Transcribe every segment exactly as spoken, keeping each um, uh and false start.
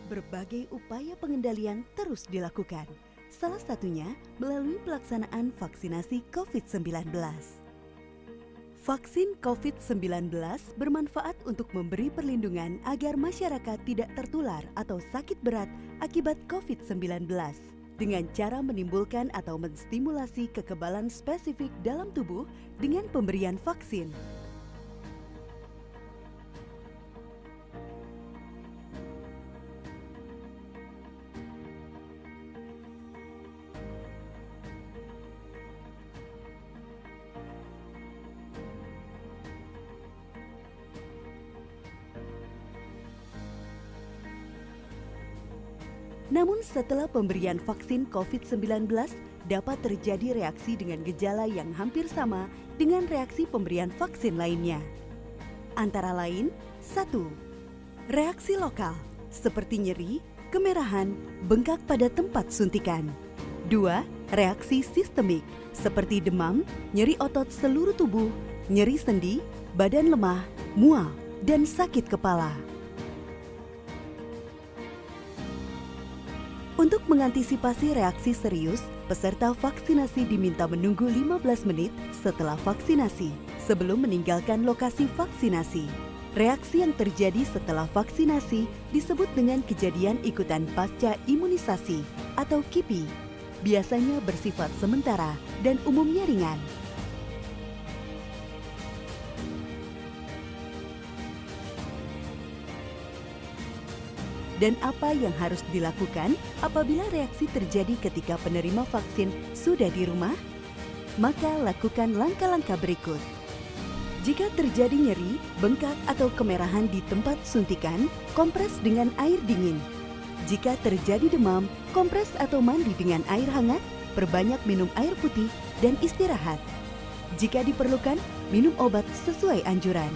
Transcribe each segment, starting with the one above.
Berbagai upaya pengendalian terus dilakukan, salah satunya melalui pelaksanaan vaksinasi covid sembilan belas. Vaksin covid sembilan belas bermanfaat untuk memberi perlindungan agar masyarakat tidak tertular atau sakit berat akibat covid sembilan belas dengan cara menimbulkan atau menstimulasi kekebalan spesifik dalam tubuh dengan pemberian vaksin. Namun, setelah pemberian vaksin covid sembilan belas, dapat terjadi reaksi dengan gejala yang hampir sama dengan reaksi pemberian vaksin lainnya. Antara lain, satu, reaksi lokal, seperti nyeri, kemerahan, bengkak pada tempat suntikan. Dua, reaksi sistemik, seperti demam, nyeri otot seluruh tubuh, nyeri sendi, badan lemah, mual, dan sakit kepala. Untuk mengantisipasi reaksi serius, peserta vaksinasi diminta menunggu lima belas menit setelah vaksinasi sebelum meninggalkan lokasi vaksinasi. Reaksi yang terjadi setelah vaksinasi disebut dengan kejadian ikutan pasca imunisasi atau kipi. Biasanya bersifat sementara dan umumnya ringan. Dan apa yang harus dilakukan apabila reaksi terjadi ketika penerima vaksin sudah di rumah? Maka lakukan langkah-langkah berikut. Jika terjadi nyeri, bengkak, atau kemerahan di tempat suntikan, kompres dengan air dingin. Jika terjadi demam, kompres atau mandi dengan air hangat, perbanyak minum air putih, dan istirahat. Jika diperlukan, minum obat sesuai anjuran.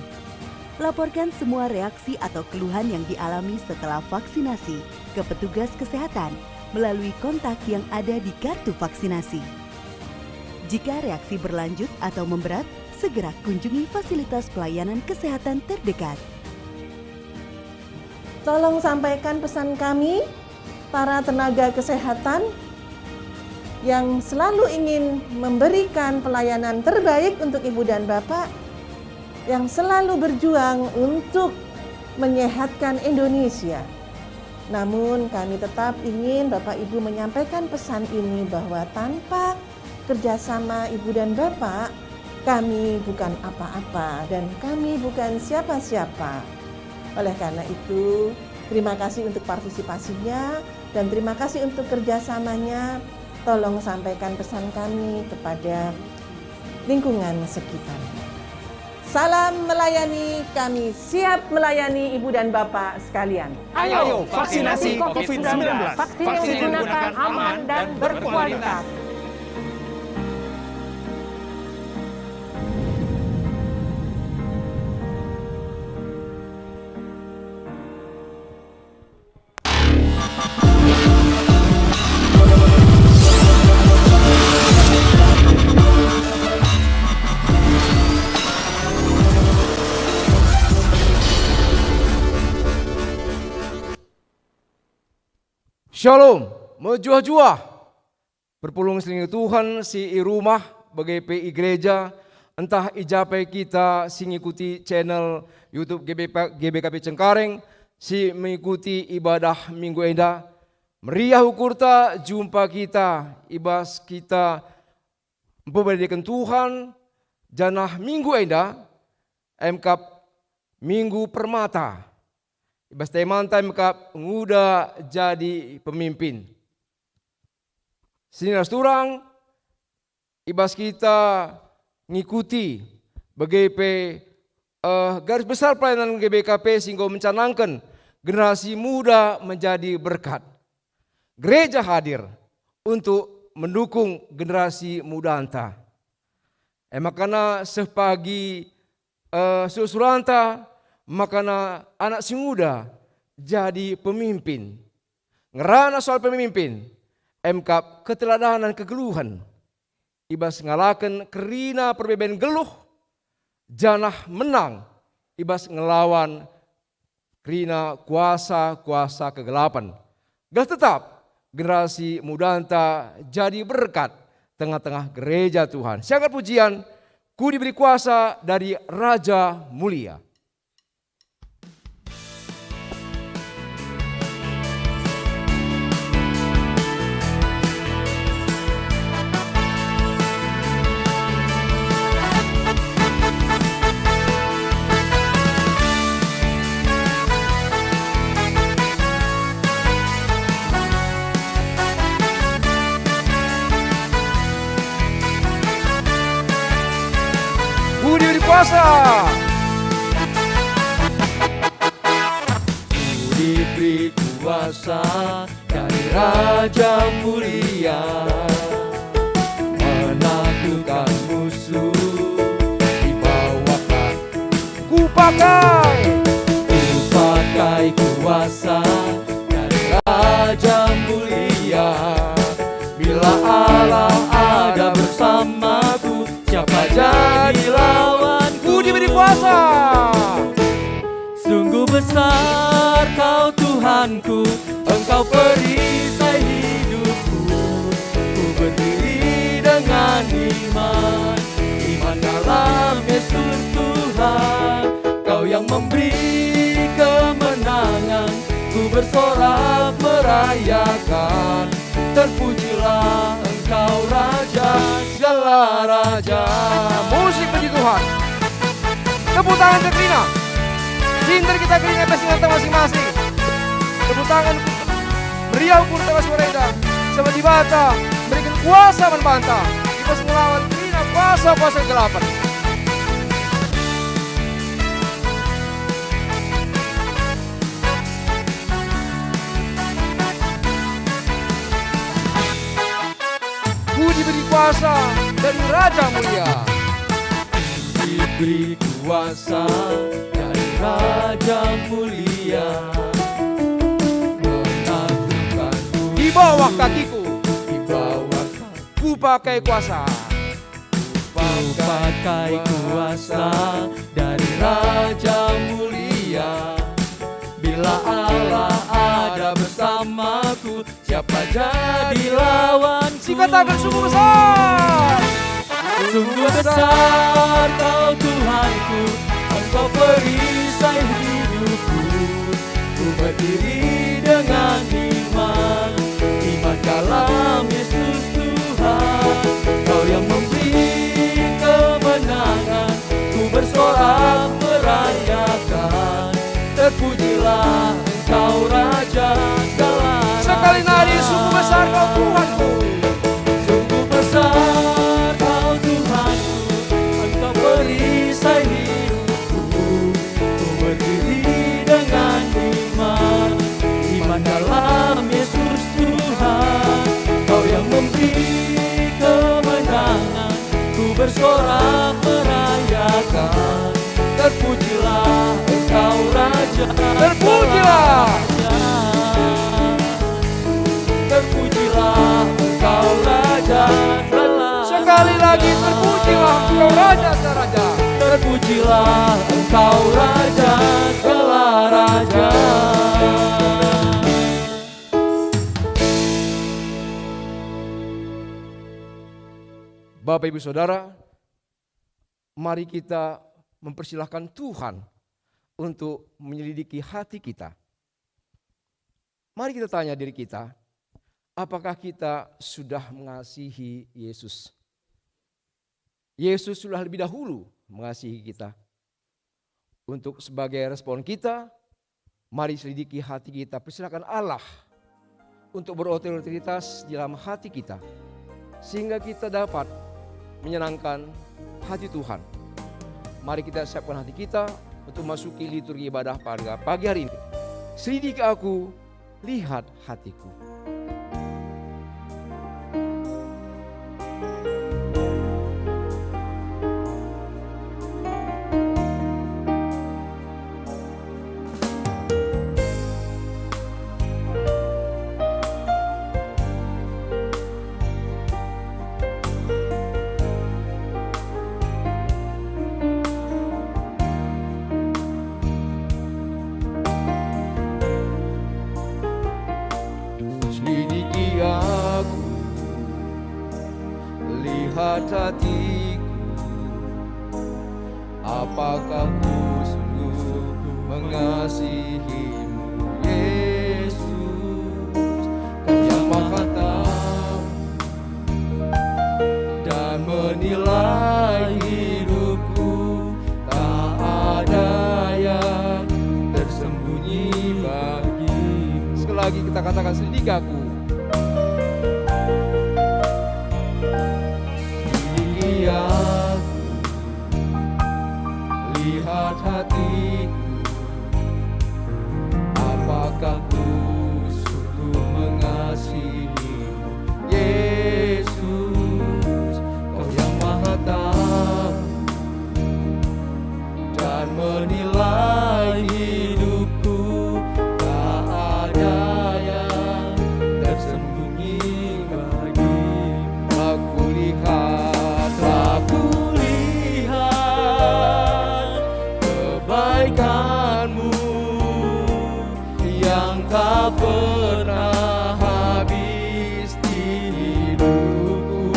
Laporkan semua reaksi atau keluhan yang dialami setelah vaksinasi ke petugas kesehatan melalui kontak yang ada di kartu vaksinasi. Jika reaksi berlanjut atau memberat, segera kunjungi fasilitas pelayanan kesehatan terdekat. Tolong sampaikan pesan kami, para tenaga kesehatan yang selalu ingin memberikan pelayanan terbaik untuk Ibu dan Bapak, yang selalu berjuang untuk menyehatkan Indonesia. Namun, kami tetap ingin Bapak Ibu menyampaikan pesan ini, bahwa tanpa kerjasama Ibu dan Bapak, kami bukan apa-apa dan kami bukan siapa-siapa. Oleh karena itu, terima kasih untuk partisipasinya dan terima kasih untuk kerjasamanya. Tolong sampaikan pesan kami kepada lingkungan sekitar. Salam melayani, kami siap melayani Ibu dan Bapak sekalian. Ayo, vaksinasi covid sembilan belas. Vaksin yang digunakan aman dan berkualitas. Shalom, mejuah-juah. Perpulung si ngikut Tuhan si i rumah, bage pe i gereja, ntah i ja pe kita si ngikuti channel YouTube G B P, G B K P Cengkareng, si mengikuti ibadah minggu enda. Meriah ukurta jumpa kita i bas kita mpebereken Tuhan, janah minggu enda emkap Minggu Permata. I bas temanta emkap nguda jadi pemimpin. Senina ras turang, i bas kita ngikuti bage pe, eh, garis besar pelayanan G B K P si enggo mencanangken generasi muda menjadi berkat. Gereja hadir untuk mendukung generasi mudanta. E makana seh pagi, eh, sura-suranta, makana anak si nguda jadi pemimpin. Ngerana soal pemimpin, emkap keteladanan kegeluhen i bas ngalaken kerina perbeben geluh, janah menang i bas ngelawan kerina kuasa-kuasa kegelapan, gelah tetap generasi mudanta jadi berkat tengah-tengah gereja Tuhan. Siangkat pujian, "Ku diberi kuasa dari Raja Mulia." Ku diberi kuasa. Ku diberi kuasa dari Raja Mulia, menaklukkan musuh di bawah kaki. Kupakai. Kupakai kuasa dari Raja Mulia. Bila Allah ada bersamaku, siapa jadi lawanku? Ku diberi kuasa. Sungguh besar Kau, Tuhanku, Engkau perisai hidupku. Ku berdiri dengan iman, iman dalam Yesus Tuhan. Kau yang memberi kemenangan, ku bersorak merayakan. Terpujilah Engkau, Raja segala raja. Musik puji Tuhan. Tepuk tangan kerina. Sinter kita kerina bas ingan masing-masing. Tepuk tangan meriah ukur tengah suara enda. Sabap Dibata memberikan kuasa man banta. Kita ngelawan kerina kuasa-kuasa kegelapan. Ku diberi kuasa dari Raja Mulia. Diberi kuasa dari Raja Mulia. Menaklukkanku. Di bawah kakiku. Di bawah kakiku. Kupakai kuasa. Kupakai kuasa dari Raja Mulia. Bila Allah ada bersamaku, siapa jadi lawanku? Sikataken, sungguh besar. Sungguh besar Kau, Tuhanku, Engkau perisai hidupku. Ku berdiri dengan iman, iman dalam Yesus Tuhan. Kau yang memberi kemenangan, ku bersorak merayakan. Terpujilah Engkau, Raja segala raja. Sekali nari, sungguh besar Kau, Tuhanku. Sungguh besar Kau, Tuhanku, Engkau perisai hidupku. Ku berdiri dengan iman, iman dalam Yesus Tuhan. Kau yang memberi kemenangan, ku bersorak merayakan. Terpujilah Engkau, Raja. Terpujilah. Terpujilah Engkau, Raja segala raja. Sekali lagi, terpujilah Engkau, Raja segala raja. Terpujilah Engkau, Raja segala raja. Bapak, Ibu, Saudara, mari kita mempersilahkan Tuhan untuk menyelidiki hati kita. Mari kita tanya diri kita, apakah kita sudah mengasihi Yesus? Yesus sudah lebih dahulu mengasihi kita. Untuk sebagai respon kita, mari selidiki hati kita, persilakan Allah untuk berotoritas di dalam hati kita, sehingga kita dapat menyenangkan hati Tuhan. Mari kita siapkan hati kita untuk masuki liturgi ibadah pada pagi hari ini. Selidiki aku, lihat hatiku. Hatiku, apakah ku sungguh mengasihimu, Yesus? Kau yang Maha Tahu dan menilai hidupku, tak ada yang tersembunyi bagimu. Sekali lagi kita katakan, "Selidiki aku." Selidiki aku, lihat hatiku, apakah ku sungguh mengasihimu, Yesus, Kau yang Maha Tahu dan menilai hidupku, tak ada yang tersembunyi bagi. Telah kulihat, telah kulihat kebaikanmu yang tak pernah habis di hidupku.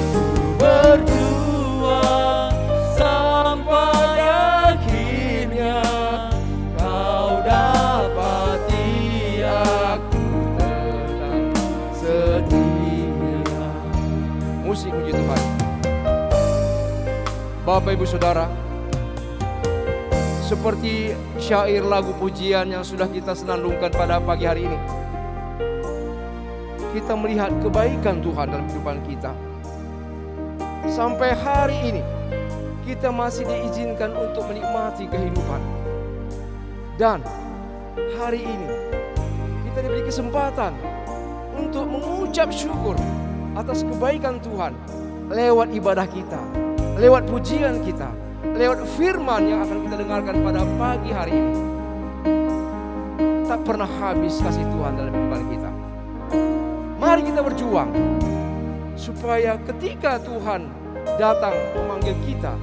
Ku berjuang sampai akhirnya, Kau dapati aku tetap setia. Musik puji Tuhan. Bapak, Ibu, Saudara, seperti syair lagu pujian yang sudah kita senandungkan pada pagi hari ini, kita melihat kebaikan Tuhan dalam kehidupan kita. Sampai hari ini, kita masih diizinkan untuk menikmati kehidupan. Dan hari ini, kita diberi kesempatan untuk mengucap syukur atas kebaikan Tuhan lewat ibadah kita, lewat pujian kita, lewat firman yang akan kita dengarkan pada pagi hari ini. Tak pernah habis kasih Tuhan dalam kehidupan kita. Mari kita berjuang supaya ketika Tuhan datang memanggil kita,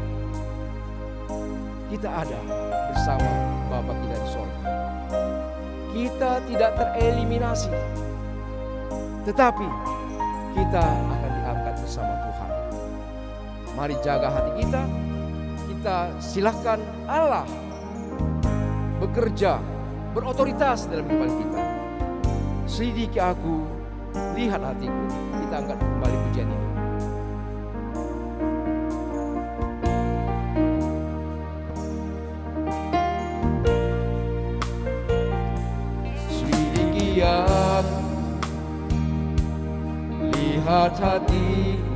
kita ada bersama Bapa kita di sorga. Kita tidak tereliminasi, tetapi kita akan diangkat bersama Tuhan. Mari jaga hati kita, kita silahkan Allah bekerja, berotoritas dalam kehidupan kita. Selidiki aku, lihat hatiku. Kita angkat kembali pujian ini. Selidiki aku, lihat hatiku,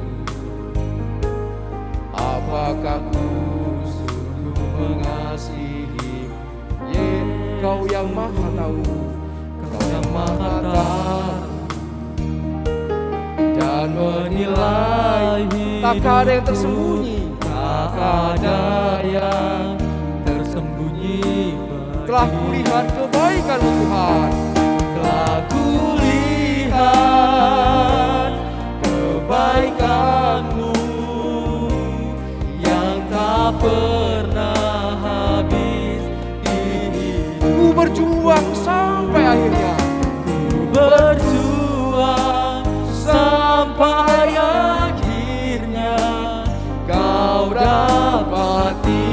apakah ku sungguh mengasihi? Ye, Kau yang Maha Tahu, Kau yang Maha Tahu dan menilai hidupku. Tak ada yang tersembunyi. Tak ada yang tersembunyi. Telah kulihat kebaikan-Mu, Tuhan. Telah kulihat kebaikan-Mu yang tak pernah habis di hidupku. Ku berjuang sampai akhirnya. Ku berjuang sampai akhirnya, Kau dapati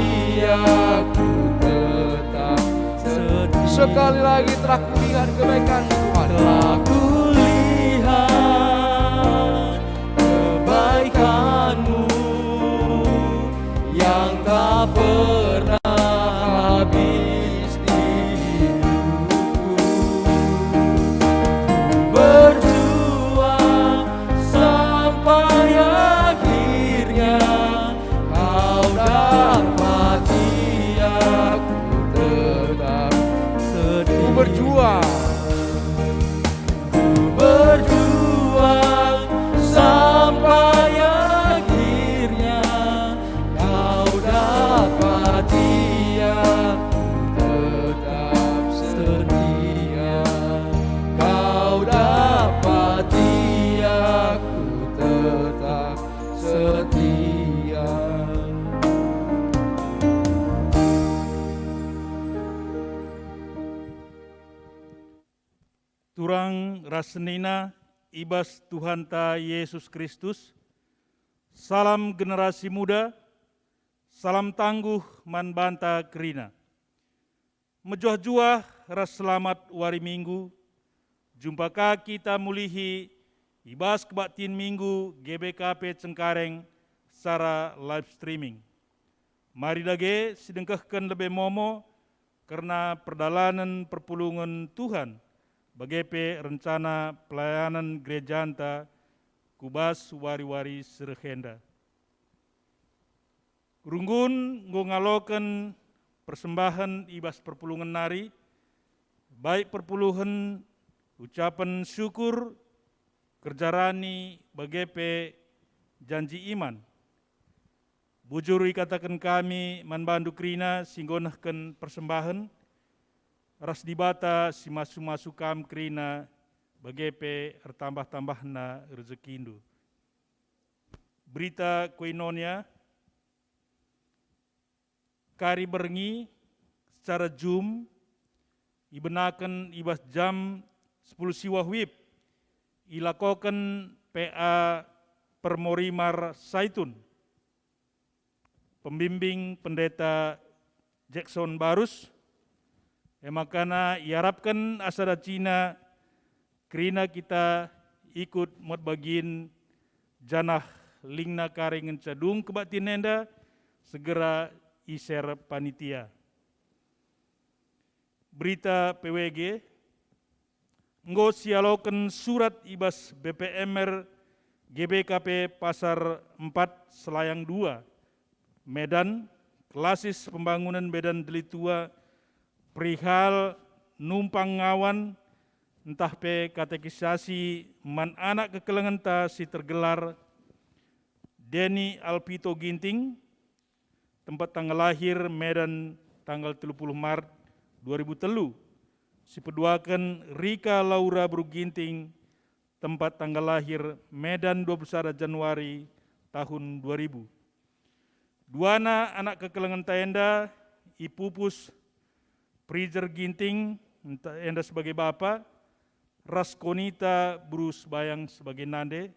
aku tetap setia. Sekali lagi, telah kulihat kebaikan-Mu, Tuhan. Telah kulihat kebaikan-Mu yang tak pernah habis di hidupku. Berjuang sampai akhirnya, Kau dapati aku tetap setia. Ku berjuang. Ku berjuang sampai akhirnya, Kau dapati aku tetap setia. Kau dapati aku tetap setia. Turang ras senina, I bas Tuhanta Yesus Kristus, salam generasi muda, salam tangguh man banta kerina. Mejuah-juah ras selamat wari Minggu, jumpa ka kita mulihi i bas kebaktin Minggu G B K P Cengkareng secara live streaming. Mari dage sidengkehken lebe momo kerna perdalanen perpulungen Tuhan, bage pe rencana pelayanan gerejanta ku bas wari-wari si reh enda. Runggun enggo ngaloken persembahen i bas perpulungen nari, baik perpulungen ucapen syukur, kerja rani, bage pe janji iman. Bujur ikataken kami man bandu kerina si enggo nehken persembahen, ras Dibata si masu-masu kam kerina, bage pe ertambah-tambahna rejekindu. Berita Koinonia, kari berngi secara Zoom ibenaken i bas jam sepuluh siwah wib, ilakoken P A Permorimar Saitun. Pembimbing Pendeta Jackson Barus, e makana iarapken asa dacina kerina kita ikut muat bagin, janah lingna kari ngenca dung kebaktin enda segera iser panitia. Berita P W G, enggo sialoken surat i bas B P M R G B K P Pasar empat Selayang dua, Medan, Klasis Pembangunen Medan Deli Tua, perihal numpang ngawan ntah pe katekisasi man anak kekelengenta si tergelar Denny Alpito Ginting, tempat tanggal lahir Medan, tanggal telu puluh Maret dua ribu telu, si peduaken Rika Laura Beru Ginting, tempat tanggal lahir Medan, dua puluh sada Januari tahun dua ribu. Duana anak kekelengenta enda ipupus Prijer Ginting enta-, enda sebagai bapa, ras Konita Beru Sebayang sebagai nande,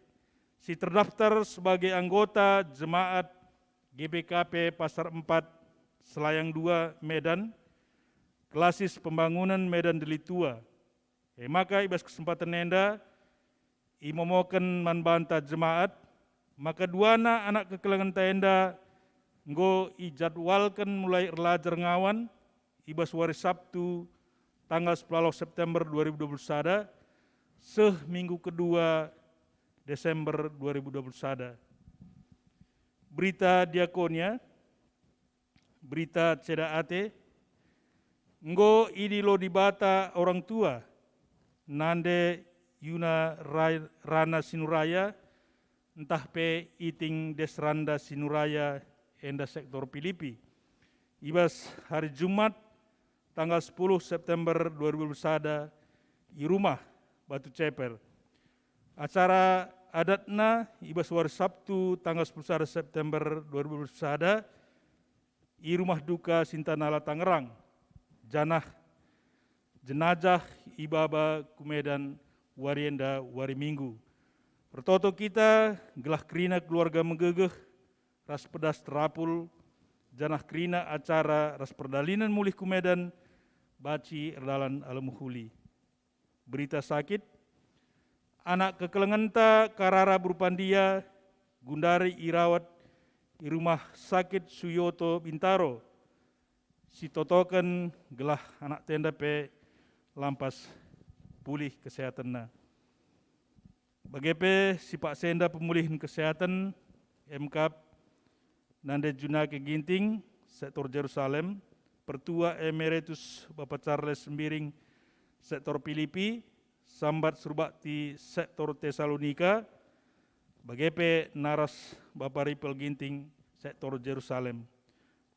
si terdaftar sebagai anggota jemaat G B K P Pasar empat Selayang dua, Medan, Klasis Pembangunen Medan Deli Tua. E maka i bas kesempaten enda, imomoken man banta jemaat, maka duana anak kekelengenta enda enggo ijadwalken mulai erlajar ngawan i bas wari Sabtu, tanggal sepuluh September dua ribu dua puluh sada, seh minggu kedua Desember dua ribu dua puluh sada. Berita Diakonia, berita ceda ate, enggo idilo Dibata orang tua, nande Yuna Rai-, Rana Sinuraya, ntah pe iting Desranda Sinuraya, enda sektor Pilipi, i bas hari Jumat, tanggal sepuluh September dua ribu dua puluh sada, i rumah Batu Ceper. Acara adatna i bas wari Sabtu, tanggal sepuluh sada September dua ribu dua puluh sada, i Rumah Duka Sintanala Tangerang, janah jenazah ibaba ku Medan wari enda wari Minggu. Ertoto kita gelah kerina keluarga megegeh ras pedas terapul, janah kerina acara ras perdalanen mulih ku Medan banci erdalan alu mehuli. Berita sakit, anak kekelengenta Karara Beru Pandia gundari irawat i Rumah Sakit Suyoto Bintaro, si totoken gelah anakta enda pe lampas pulih kesehatenna. Bage pe si paksa enda pemulihen kesehaten, emkap nande Junake Ginting, sektor Jerusalem, Pertua Emeritus Bapa Charles Sembiring, sektor Pilipi, Sambat Surbakti, sektor Tesalonika, bage pe naras Bapa Ripel Ginting, sektor Jerusalem.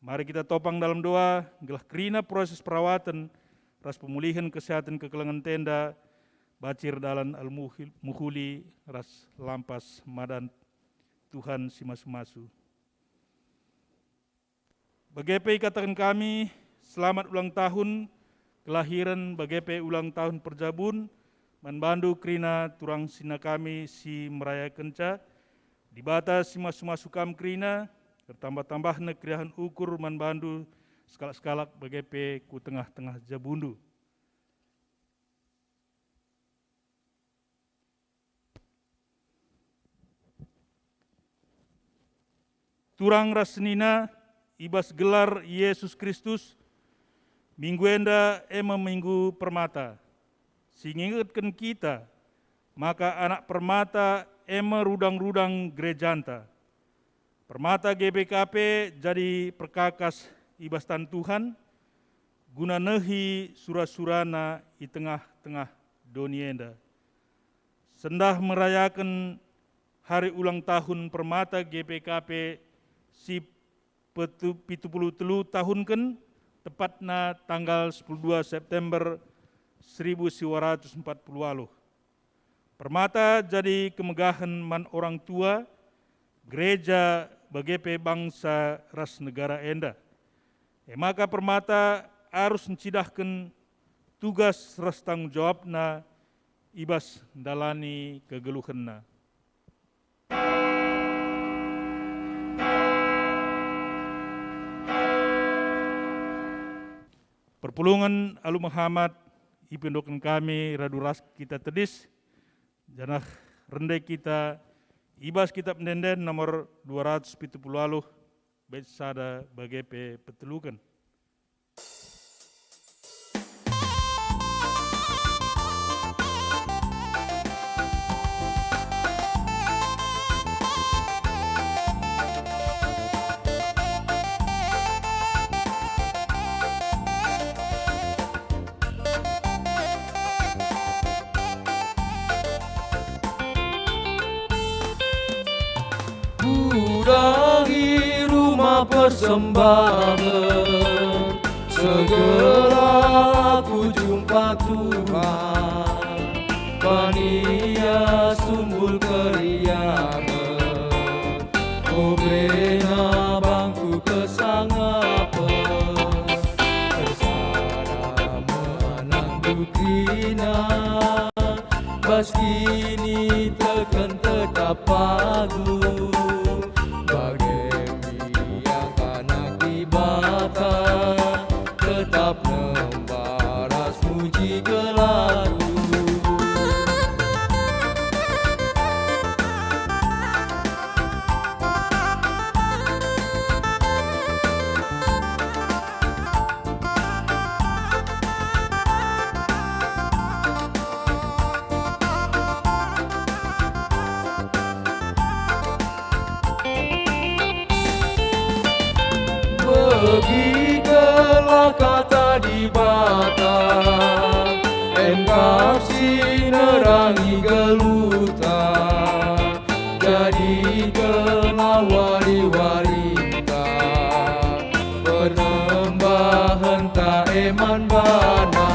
Mari kita topang dalam doa, gelah kerina proses perawaten ras pemulihen kesehaten kekelengenta enda banci erdalan alu muhil-, mehuli ras lampas madan Tuhan si masu-masu. Bage pe ikataken kami, selamat ulang tahun kelahiren, bage pe ulang tahun perjabun, man bandu kerina turang senina kami si merayakenca, Dibata si masu-masu kam kerina, ertambah-tambahna keriahen ukur man bandu sekalak-sekalak bage pe ku tengah-tengah jabundu. Turang ras senina, i bas gelar Yesus Kristus, minggu enda e me minggu Permata, si ngingetken kita maka anak Permata e me rudang-rudang gerejanta. Permata G B K P jadi perkakas i bas tan Tuhan, guna nehi sura-surana i tengah-tengah doni enda. Sendah merayaken hari ulang tahun Permata G P K P si petu-, pitu puluh telu tahunken, tepatna tanggal sepuluh dua September seribu siwa ratus empat puluh waluh. Permata jadi kemegahen man orang tua, gereja, bage pe bangsa ras negara enda. E maka Permata arus ncidahken tugas ras tanggung jawabna i bas ndalani kegeluhenna. Perpulungen alu mehamat ipindoken kami radu ras kita tedis, janah rende kita i bas Kitap Ende-enden nomor dua ratus pitu puluh waluh, bait sada bage pe peteluken. Kudahi rumah persembahen, segera aku jumpa Tuhan, bani Ia sumbul keriahen, obeNa bangku kesangapen, ersada me anakNdu kerina. Bas kiniteken tetap pagu, bage me ia anak Dibata, tetap nembah ras muji gelarNdu. Begikenlah kata Dibata, engkap si nerangi geluhta. Jadikenlah wari-warinta, pernembahenta e man baNa.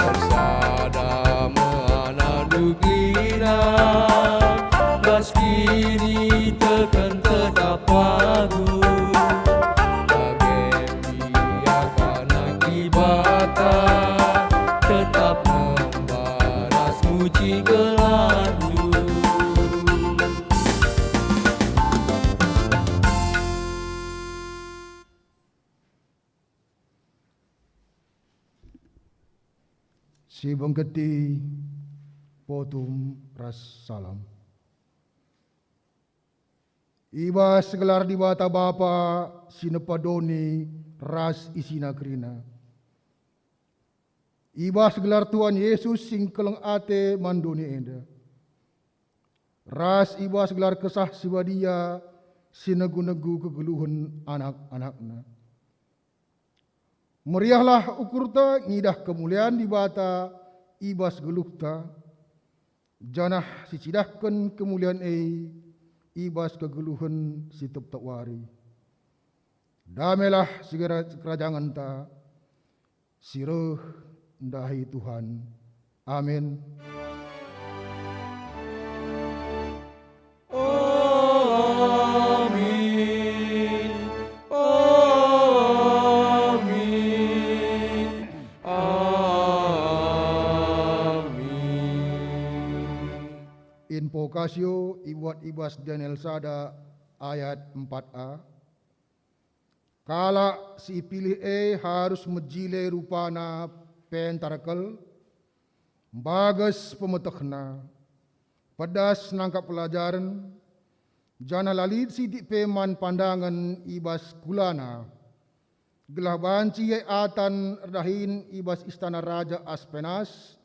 Ersada me anakNdu kerina, bas kiniteken tetap pagu. Bage me ia anak Dibata, tetap nembah ras muji gelarNdu. Sibengketi potum ras salam. I bas gelar Dibata Bapa si nepa doni ras isina kerina, i bas gelar Tuhan Yesus si ngkeleng ate man doni enda, ras i bas gelar Kesah Si Badia si negu-negu kegeluhen anak-anakNa. Meriahlah ukurta ngidah kemulian Dibata i bas geluhta, janah sicidahken kemulian e i bas kegeluhen si tep-tep wari. Damelah sikera-, kerajangenta si reh ndahi Tuhan. Amin. Amin. Amin. Amin. Provokasio ibuat i bas Daniel sada ayat empat a. Kalak si ipilih e harus mejile rupana pentarkel, mbages pemetehna, pedas nangkap pelajaren, janah la lit sitik pe man pandangen i bas kulana. Gelah banci e atan erdahin i bas istana Raja Aspenas,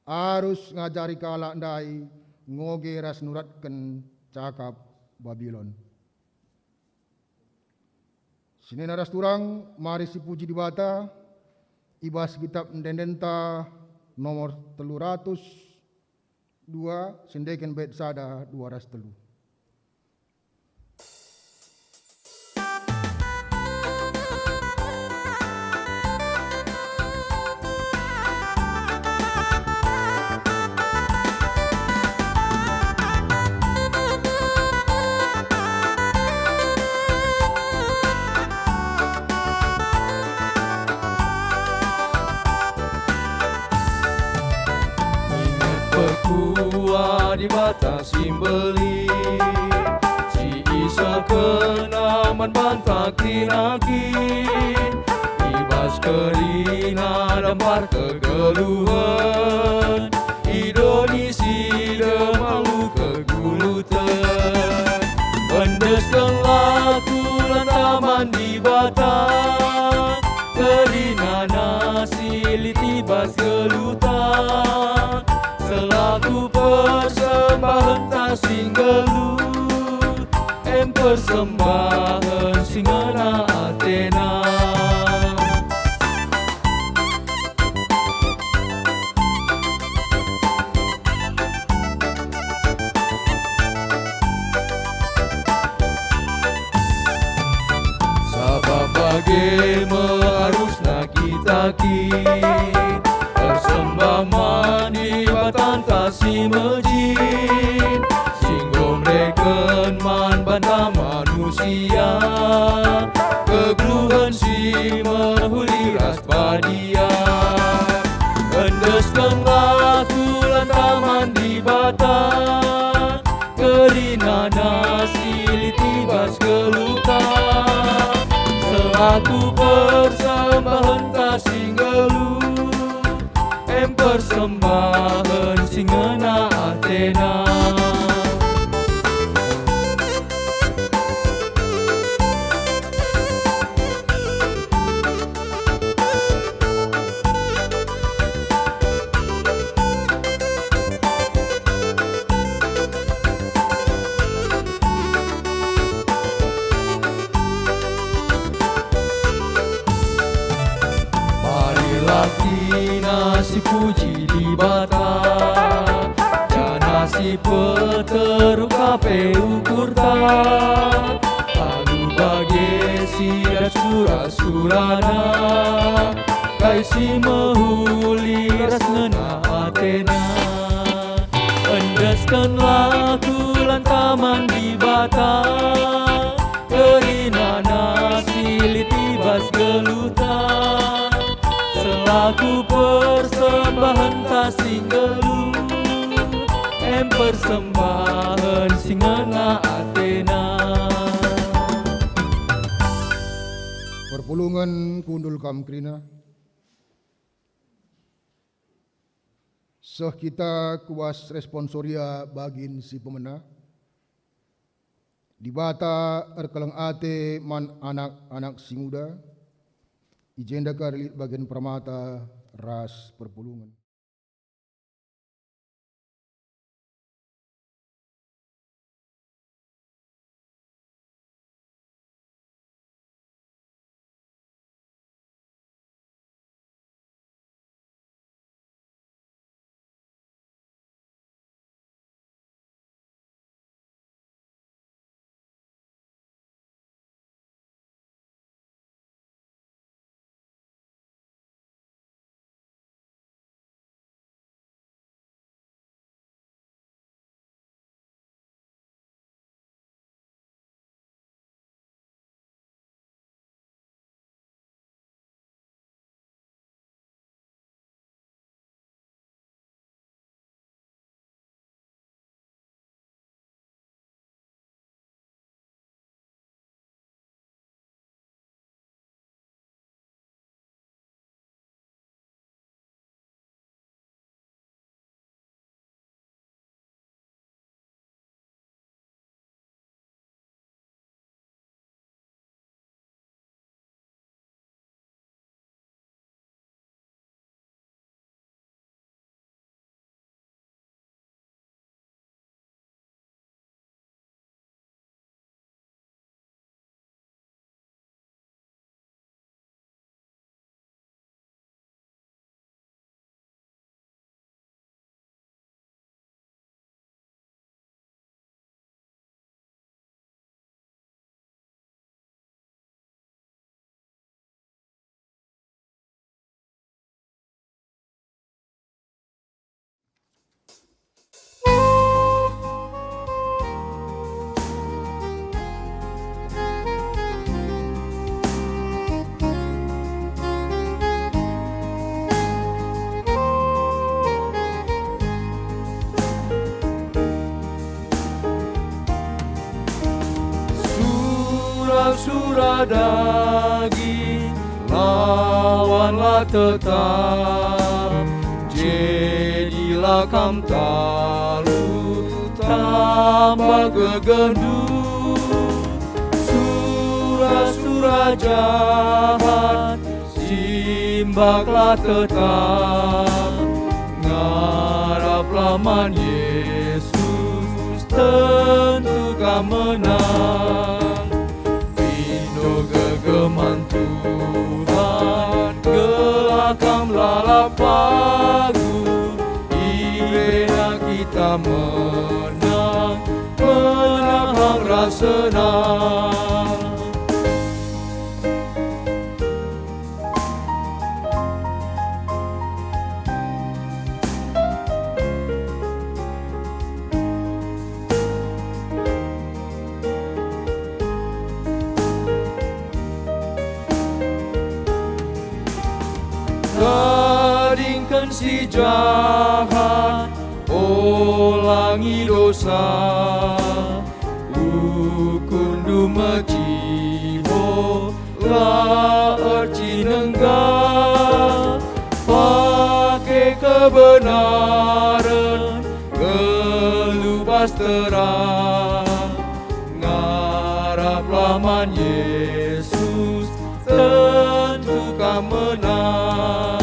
arus ngajari kalak ndai ngoge ras nuratken cakap Babilon. Senina ras turang, mari sipuji Dibata i bas Kitap Ende-endenta nomor telu ratus dua, siendeken bait sada, dua ras telu. Inget perkuah Dibata si mbelin, si isehkenNa man banta kerina kin, i bas kerina dampar kegeluhen, i doni si dem alu keguluten. Endeskenlah tulan taman Dibata, kerina nasi lit i bas geluhta, selaku persembahenta si nggeluh, em persembahen si ngena ateNa. Sabap bage me arusna kita kin, ersembah man Dibatanta si mejin, si enggo mereken man banta manusia kegeluhen si mehuli ras badia. Endeskenlah tulan taman Dibata, kerina nasi lit i bas geluhta, selaku persembahenta si nggeluh, em persembahen si ngena ateNa. Marilah kerina si puji Dibata, janah si peteruk ka pe ukurta. Alu bage si dat sura-surana, kai si mehuli ras ngena atena. Endeskenlah tulan taman Dibata, kerina nasi lit i bas geluhta, selaku persembahenta si nggeluh, em persembahen si ngena atena. Perpulungen kundul kam kerina. Seh kita ku bas responsoria bagin si pemena. Dibata erkeleng ate man anak-anak si nguda, i jenda kari lit bagen permata ras perpulungen. daging, lawanlah tetap. Jadilah kam talu, tambah gegehndu. Sura-sura jahat, simbaklah tetap. Ngaraplah man Yesus, tentu kam menang. Pindo gegeman Tuhan, gelah kam lalap pagu, iberena kita menang, menang ras senang. Tadingken si jahat, olangi dosa, ukurndu mecibo, la ercinengga. Pake kebenaren, geluh bas terang. Ngaraplah man Yesus, tentu kam menang.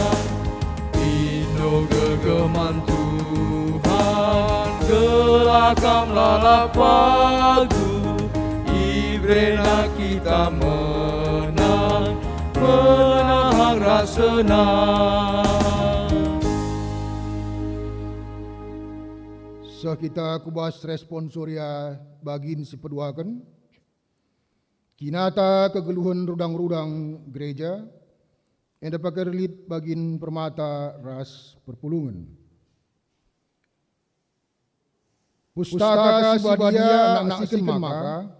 Pindo gegeman Tuhan, gelah kam lalap pagu, iberena kita menang, menang ras senang. Seh kita ku bas responsoria bagin si peduaken. Kinata kegeluhen rudang-rudang gereja, enda pake lit bagin permata ras perpulungen. Pustaka Si Badia naksiken maka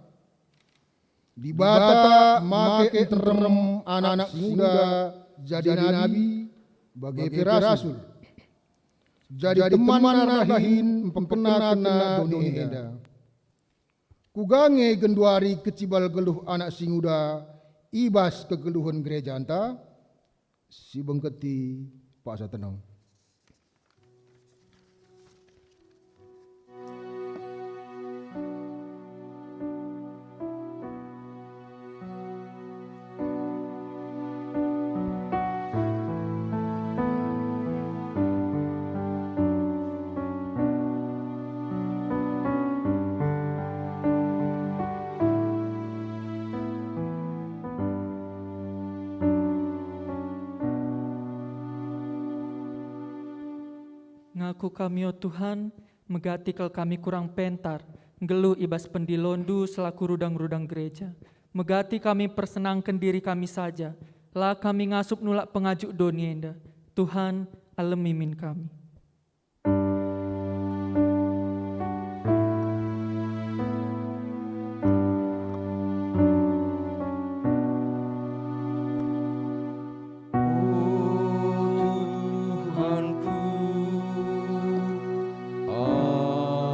Dibata make nterem anak si nguda jadi nabi bage pe rasul. Jadi teman dahin mpengkenakenna doni enda. Kuga nge genduari kecibal geluh anak si nguda i bas kegeluhen gerejanta? Si bengketi paksa teneng. Ngaku kami, o Tuhan, megati kal kami kurang pentar, nggeluh i bas pendilondu selaku rudang-rudang gereja. Megati kami mpersenangken diri kami saja, la kami ngasup nulak pengajuk doni enda. Tuhan, alemi min kami. O Tuhanku,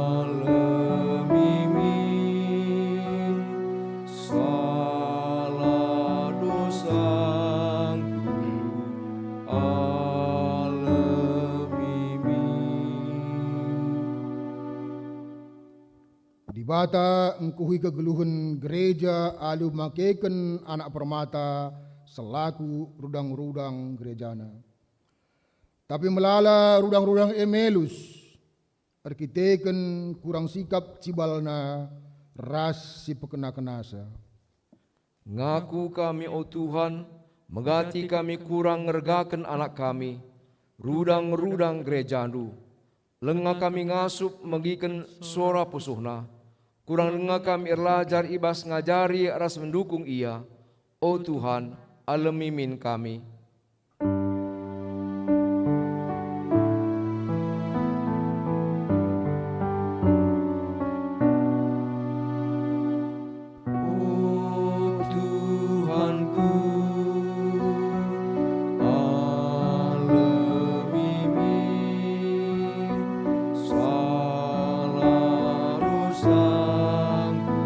alemi min salah dosangku, alemi min. Dibata engkuhi kegeluhen gereja alu makeken anak permata selaku rudang-rudang gerejana. Tapi melala rudang-rudang e melus, erkiteken kurang sikap cibalna ras si pekena-kenasa. Ngaku kami, o Tuhan, megati kami kurang ngergaken anak kami, rudang-rudang gerejandu. Lenga kami ngasup megiken sora pusuhna. Kurang denga kami erlajar i bas ngajari ras mendukung ia. O Tuhan, alemi min kami. O Tuhanku, alemi min salah dosangku,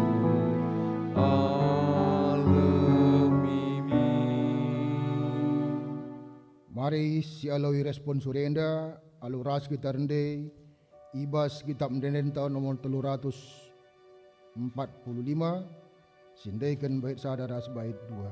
alemi Si aloi responsory enda alu ras kita rende i bas Kitab Ende-endenta nomor telu ratus empat puluh lima, si ndeken bait sada ras bait dua.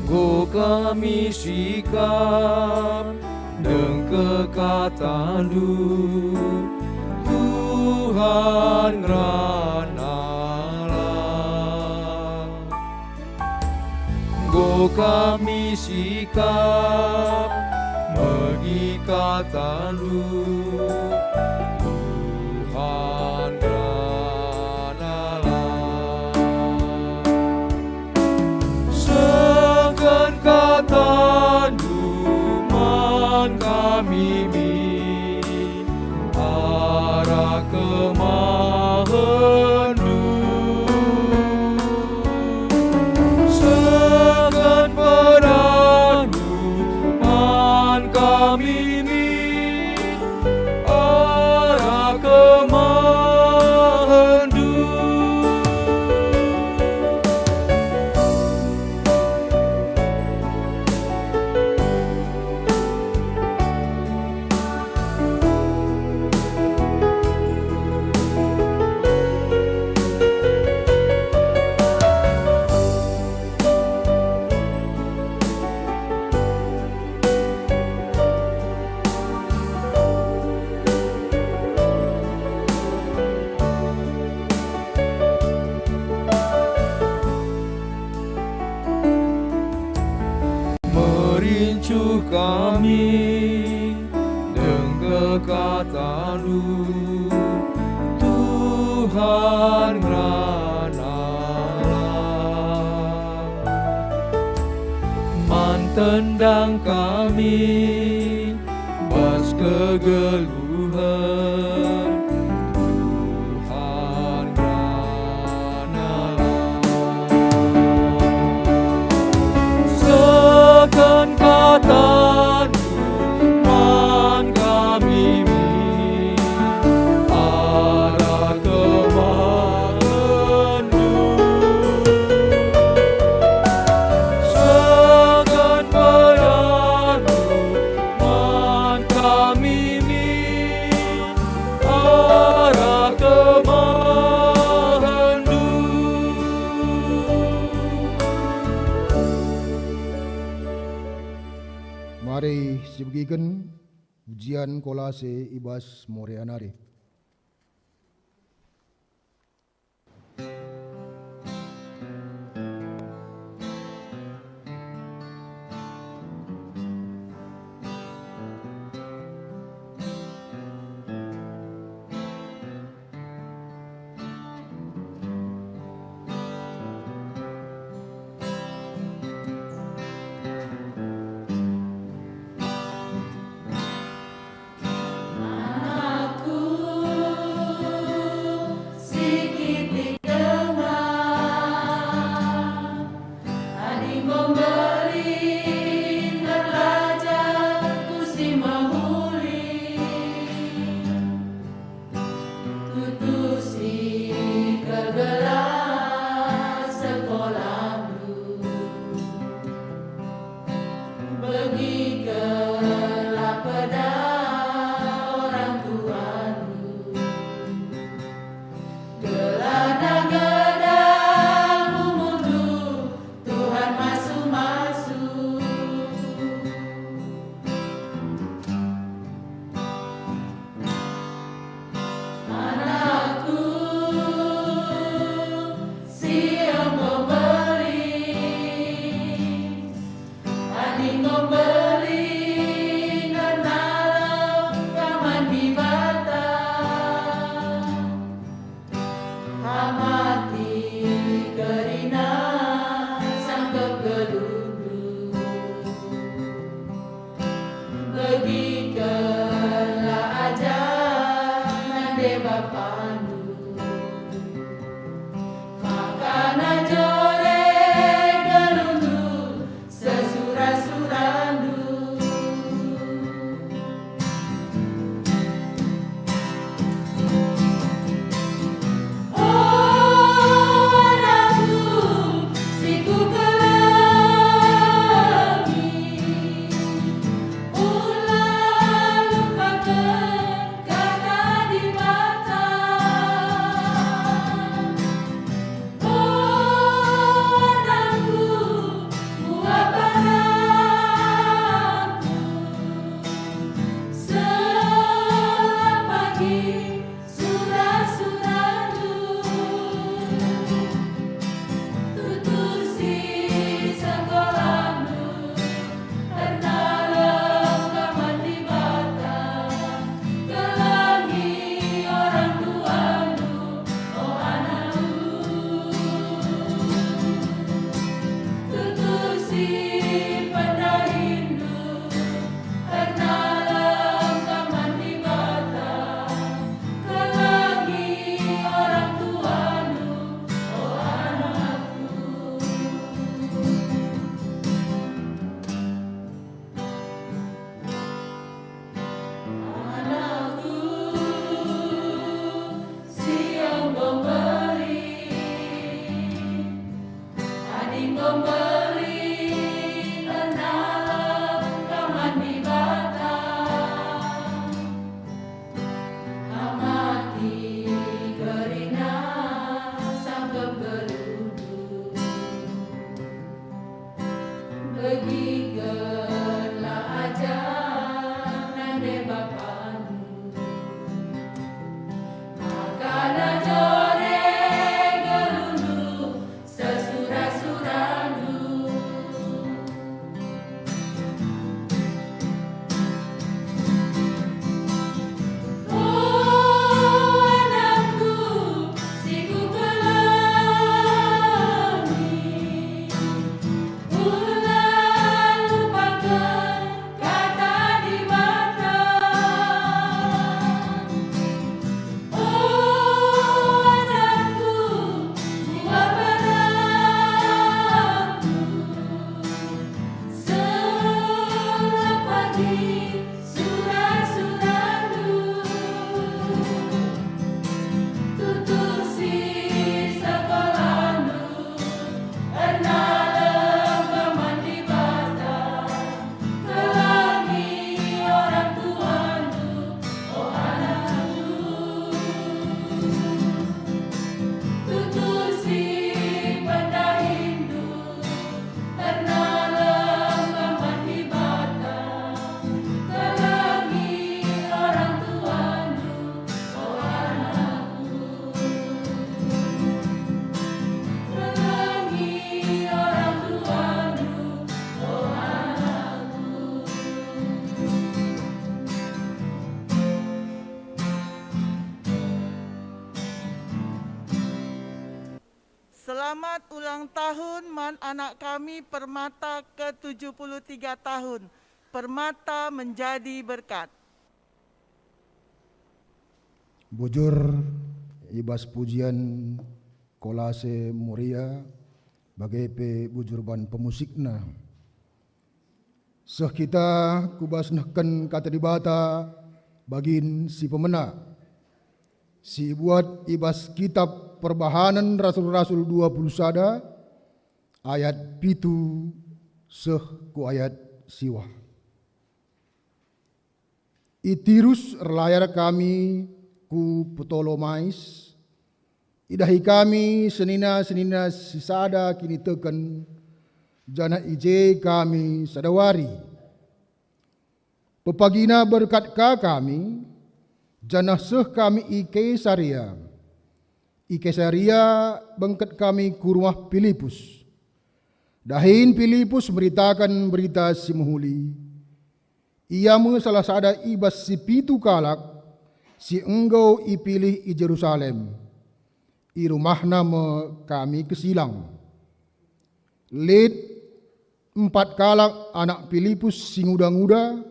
Enggo kami sikap ndengke kataNdu, Tuhan ngerana Allah. Enggo kami sikap megi kataNdu, Tuhan ngerana Allah. Sehken kataNdu man kami min, arah kemahenNdu. Sehken pedahndu man kami min, arah kemahenNdu. Merincuh kami ndengke kataNdu, Tuhan ngerana Allah. Man tendang kami bas kegeluhen, Tuhan ngerana Allah. Sehken kataNdu man kami min, arah kemahenNdu. Sehken pedahndu man kami min, arah kemahenNdu. Mari sibegiken ujian kolase i bas Moria nari. Pemberi ernalem Kaman Dibata, amati kerina sangkep geluhndu. Begikenlah ajar nande bapandu, maka najore geluhndu sesura-surandu. O anakku si kukelengi, ula lupaken kata Dibata. O anakku, buah barangku, selamat pagi sura-surandu. Tutusi sekolandu, ernalem Kaman Dibata, kelengi orang tuandu, o anakku. Tutusi pendahindu, ernalem Kaman Dibata, kelengi orang tuandu, o anakku. Kelengi orang tuandu, o anakku. Selamat ulang tahun man anak kami Permata ke tujuh puluh tiga tahun. Permata menjadi berkat. Bujur i bas pujian Kolase Moria, bage pe bujur ban pemusikna. Seh kita ku bas nehken Kata Dibata bagin si pemena, si ibuat i bas Kitap Perbahanen Rasul-Rasul dua puluh sada, ayat pitu seh ku ayat siwah. I Tirus erlayar kami ku Ptolomais. Idahi kami senina-senina si sada kiniteken, janah i je kami sada wari. Pepagina berkat ka kami, janah seh kami i Kaisarea. I Kaisarea bengket kami ku rumah Pilipus. Dahin Pilipus meritaken Berita Si Mehuli. Ia me salah sada i bas si pitu kalak si enggo ipilih i Jerusalem. I rumahna me kami kesilang. Lit empat kalak anak Pilipus si nguda-nguda,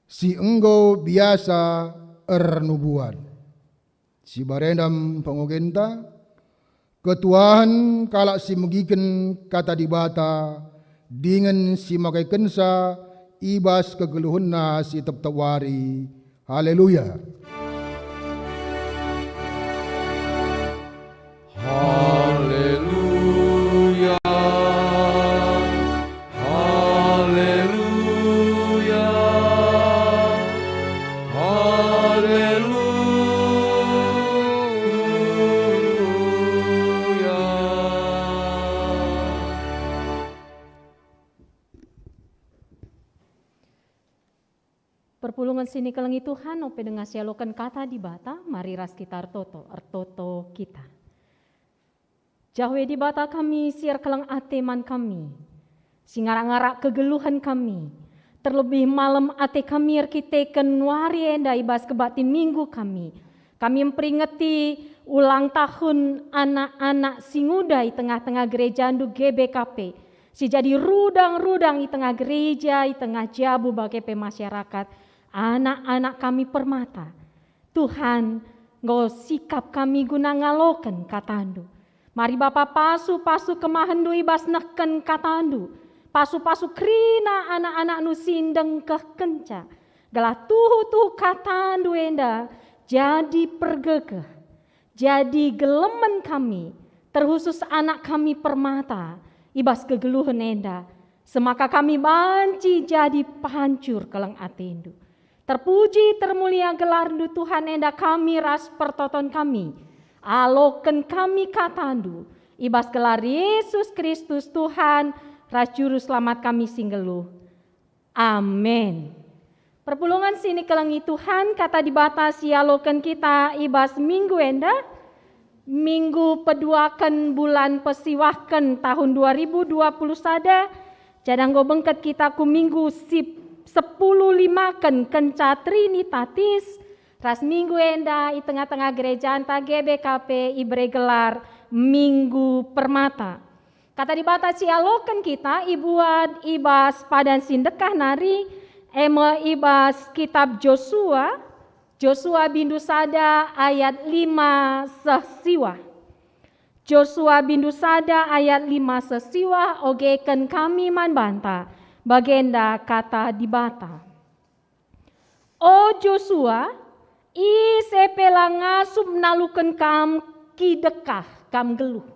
si enggo biasa ernubuat. Si barenda pengogenta, ketuahen kalak si megiken Kata Dibata dingen si makaikensa i bas kegeluhenna si tep-tep wari. Haleluya! Haleluya! Haleluya, haleluya. Perpulungen si nikelengi Tuhan, ope denga sialoken Kata Dibata, mari ras kita ertoto, ertoto kita. Jahwe Dibata kami si erkeleng ate man kami, si ngarak-ngarak kegeluhen kami, terlebih malem ate kami erkiteken wari enda i bas kebaktin Minggu kami. Kami mperingeti ulang tahun anak-anak si nguda i tengah-tengah gerejandu G B K P, si jadi rudang-rudang i tengah gereja, i tengah jabu bage pe masyarakat, anak-anak kami Permata. Tuhan, enggo sikap kami guna ngaloken KataNdu. Mari Bapa pasu-pasu kemahenNdu i bas nehken KataNdu, pasu-pasu kerina anak-anakNdu si ndengkehkenca, gelah tuhu-tuhu KataNdu enda jadi pergegeh, jadi gelemen kami, terkhusus anak kami Permata, I bas kegeluhen enda, semaka kami banci jadi pancur keleng atendu. Terpuji, termulia gelarndu Tuhan, enda kami ras pertoton kami. Aloken kami katandu, i bas gelar Yesus Kristus Tuhan ras Juru Selamat kami si nggeluh. Amin. Perpulungen si nikelengi Tuhan, kata Dibata si ialoken kita i bas minggu enda, minggu peduaken bulan Pesiwahken tahun dua ribu dua puluh sada, janah enggo bengket kita ku minggu si sepuluh limaken kenca Trinitatis, ras minggu enda i tengah-tengah gerejanta G B K P ibere gelar Minggu Permata. Kata Dibata si ialoken kita ibuat i bas padan si ndekah nari, e me i bas kitab Josua, Josua bindu sada ayat lima seh siwah. Josua bindu sada ayat lima seh siwah, ogeken kami man banta, bagenda kata Dibata. O Josua, ise pe la ngasup naluken kam kidekah kam nggeluh.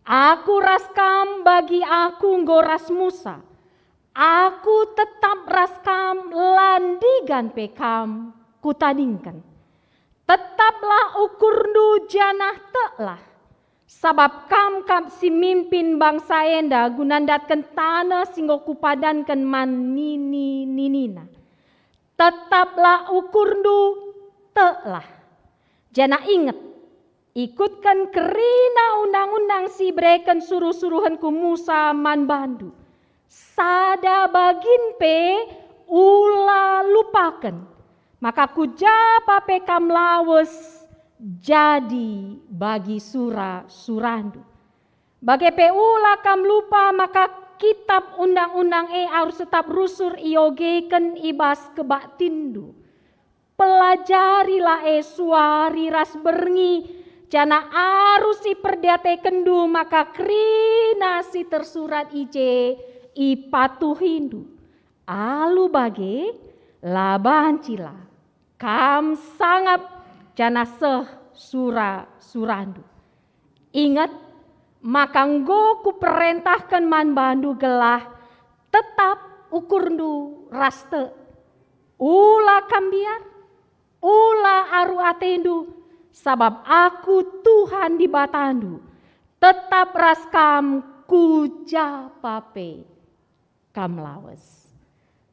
Aku ras kam bagi aku enggo ras Musa. Aku tetap ras kam, la ndigan pe kam kutadingken. Tetaplah ukurndu janah teklah, sabap kam kap si mimpin bangsa enda guna ndatken taneh si enggo kupadanken man nini-ninina. Tetaplah ukurndu, teklah. Janah inget, ikutken kerina undang-undang si ibereken suruh-suruhenku Musa man bandu. Sada bagin pe ula lupaken, maka ku ja pa pe kam lawes jadi bagi sura-surandu. Bage pe ula kam lupa maka kitab undang-undang e arus tetap rusur iogeken i bas kebaktinndu. Pelajarilah e suari ras berngi, janah arus iperdiatekenndu maka kerina si tersurat i je ipatuhindu. Alu bage, la bancilah kam sangap janah seh sura-surandu. Inget maka enggo kuperentahken man bandu gelah tetap ukurndu ras tek. Ula kam mbiar, ula aru atendu, sabap Aku Tuhan Dibatandu tetap ras kam ku ja pa pe kam lawes.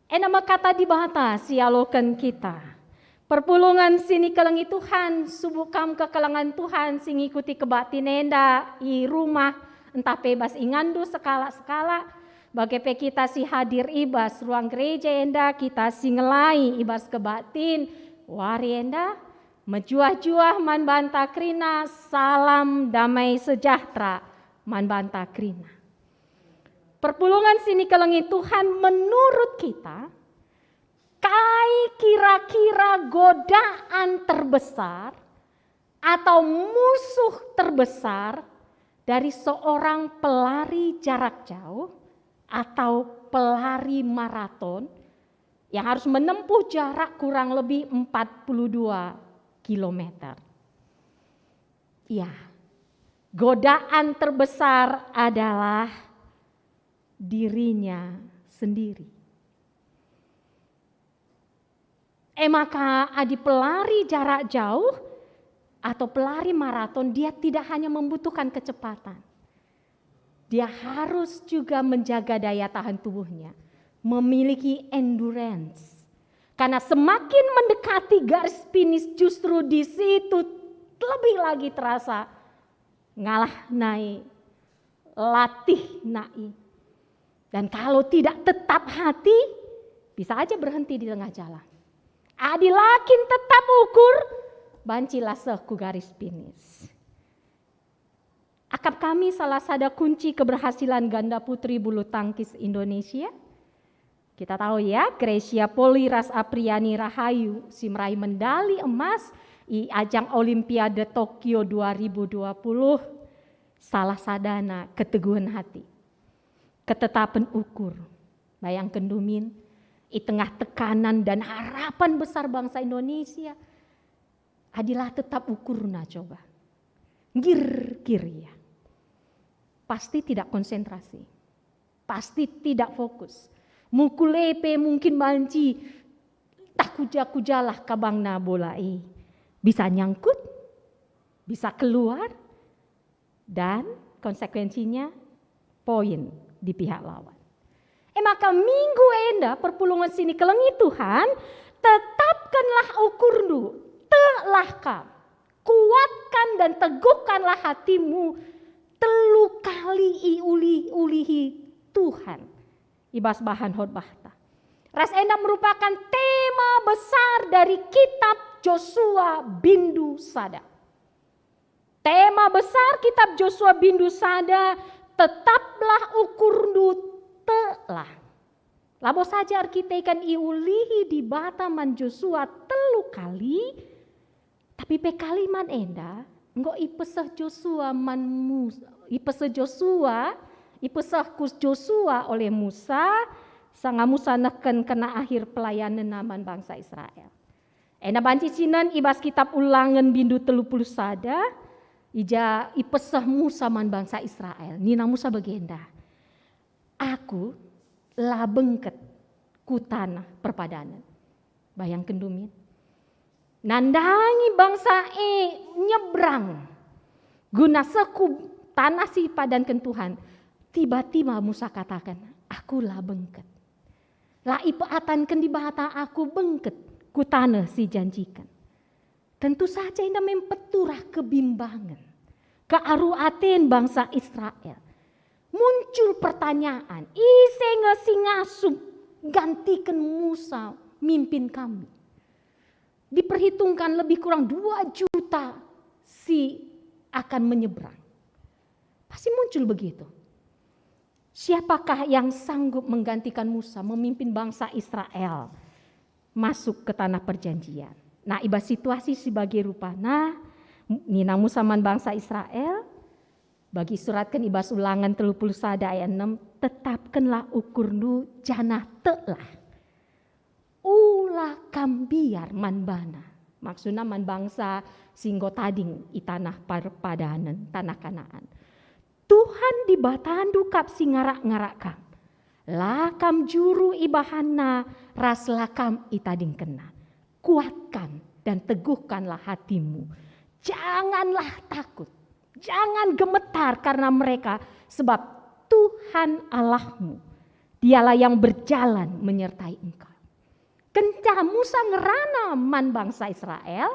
Enda me kata Dibata si ialoken kita. Perpulungen si nikelengi Tuhan, subuk kam kekelengen Tuhan si ngikuti kebaktin enda i rumah, ntah pe bas inganndu sekalak-sekalak, bage pe kita si hadir i bas ruang gereja enda, kita si ngelai i bas kebaktin wari enda, mejuah-juah man banta kerina, salam damai sejahtera man banta kerina. Perpulungen si nikelengi Tuhan, menurut kita, kai kira-kira godaan terbesar atau musuh terbesar dari seorang pelari jarak jauh atau pelari maraton yang harus menempuh jarak kurang lebih empat puluh dua kilometer? Ya, godaan terbesar adalah dirinya sendiri. E maka, adi pelari jarak jauh atau pelari maraton, dia tidak hanya membutuhkan kecepatan. Dia harus juga menjaga daya tahan tubuhnya, memiliki endurance. Karena semakin mendekati garis finish, justru di situ lebih lagi terasa ngalah nai, latih nai. Dan kalau tidak tetap hati, bisa aja berhenti di tengah jalan. Adi la kin tetap ukur, bancilah seh ku garis finish. Akap kami salah sada kunci keberhasilan ganda putri bulu tangkis Indonesia. Kita tahu ya, Gracia Poli ras Apriani Rahayu si meraih mendali emas i ajang Olimpiade Tokyo dua ribu dua puluh, salah sadana keteguhen hati, ketetapen ukur. Bayangken dumin, i tengah tekanan dan harapan besar bangsa Indonesia, adi la tetap ukurna coba. Nggir-nggir ia. pasti tidak konsentrasi, pasti tidak fokus. Mukul e pe mungkin banci tah kuja-kujalah kabangna bola e. Bisa nyangkut, bisa keluar, dan konsekuensinya poin di pihak lawan. E maka minggu enda perpulungen si nikelengi Tuhan, tetapkenlah ukurndu, teklah kam, kuatkan dan teguhkanlah hatimu, telu kali iulih-ulihi Tuhan i bas bahan khotbahta. Ras enda merupakan tema besar dari kitab Josua bindu sada. Tema besar kitab Josua bindu sada, "Tetaplah ukurndu, teklah." Labo saja erkiteken iulihi Dibata man Josua telu kali, tapi pe kalimat enda enggo ipeseh Josua man Mus-, ipeseh Josua, ipeseh ku Josua oleh Musa, sanga Musa nehken kerna akhir pelayanenna man bangsa Israel. Enda banci sinen i bas kitab Ulangen bindu telu puluh sada, i ja ipeseh Musa man bangsa Israel. Nina Musa bagenda, "Aku la bengket ku taneh perpadanen." Bayangken dumin. Nandangi bangsa e nyebrang guna seh ku taneh si ipadanken Tuhan. Tiba-tiba Musa kataken, "Aku la bengket. La ipeatanken Dibata aku bengket ku taneh si janjiken." Tentu saja enda mempeturah kebimbangan, kearu aten bangsa Israel. Muncul pertanyaan, ise nge si ngasup gantiken Musa mimpin kami? Diperhitungkan lebih kurang dua juta si akan menyeberang. Pasti muncul begitu. Siapakah yang sanggup menggantikan Musa memimpin bangsa Israel masuk ke tanah perjanjian? Nah, i bas situasi si bage rupana, nina Musa man bangsa Israel, bagi suratken i bas Ulangen telu puluh sada ayat enem, "Tetapkenlah ukurndu janah teklah. Ula kam mbiar man bana." Maksudna man bangsa si enggo tading i taneh perpadanen, taneh Kanaan. "Tuhan Dibatandu kap si ngarak-ngarak kam. La kam juru ibahanNa ras la kam itadingkenNa. Kuatkan dan teguhkanlah hatimu. Janganlah takut, jangan gemetar karena mereka, sebab Tuhan Allahmu, Dialah yang berjalan menyertai engkau." Kenca Musa ngerana man bangsa Israel,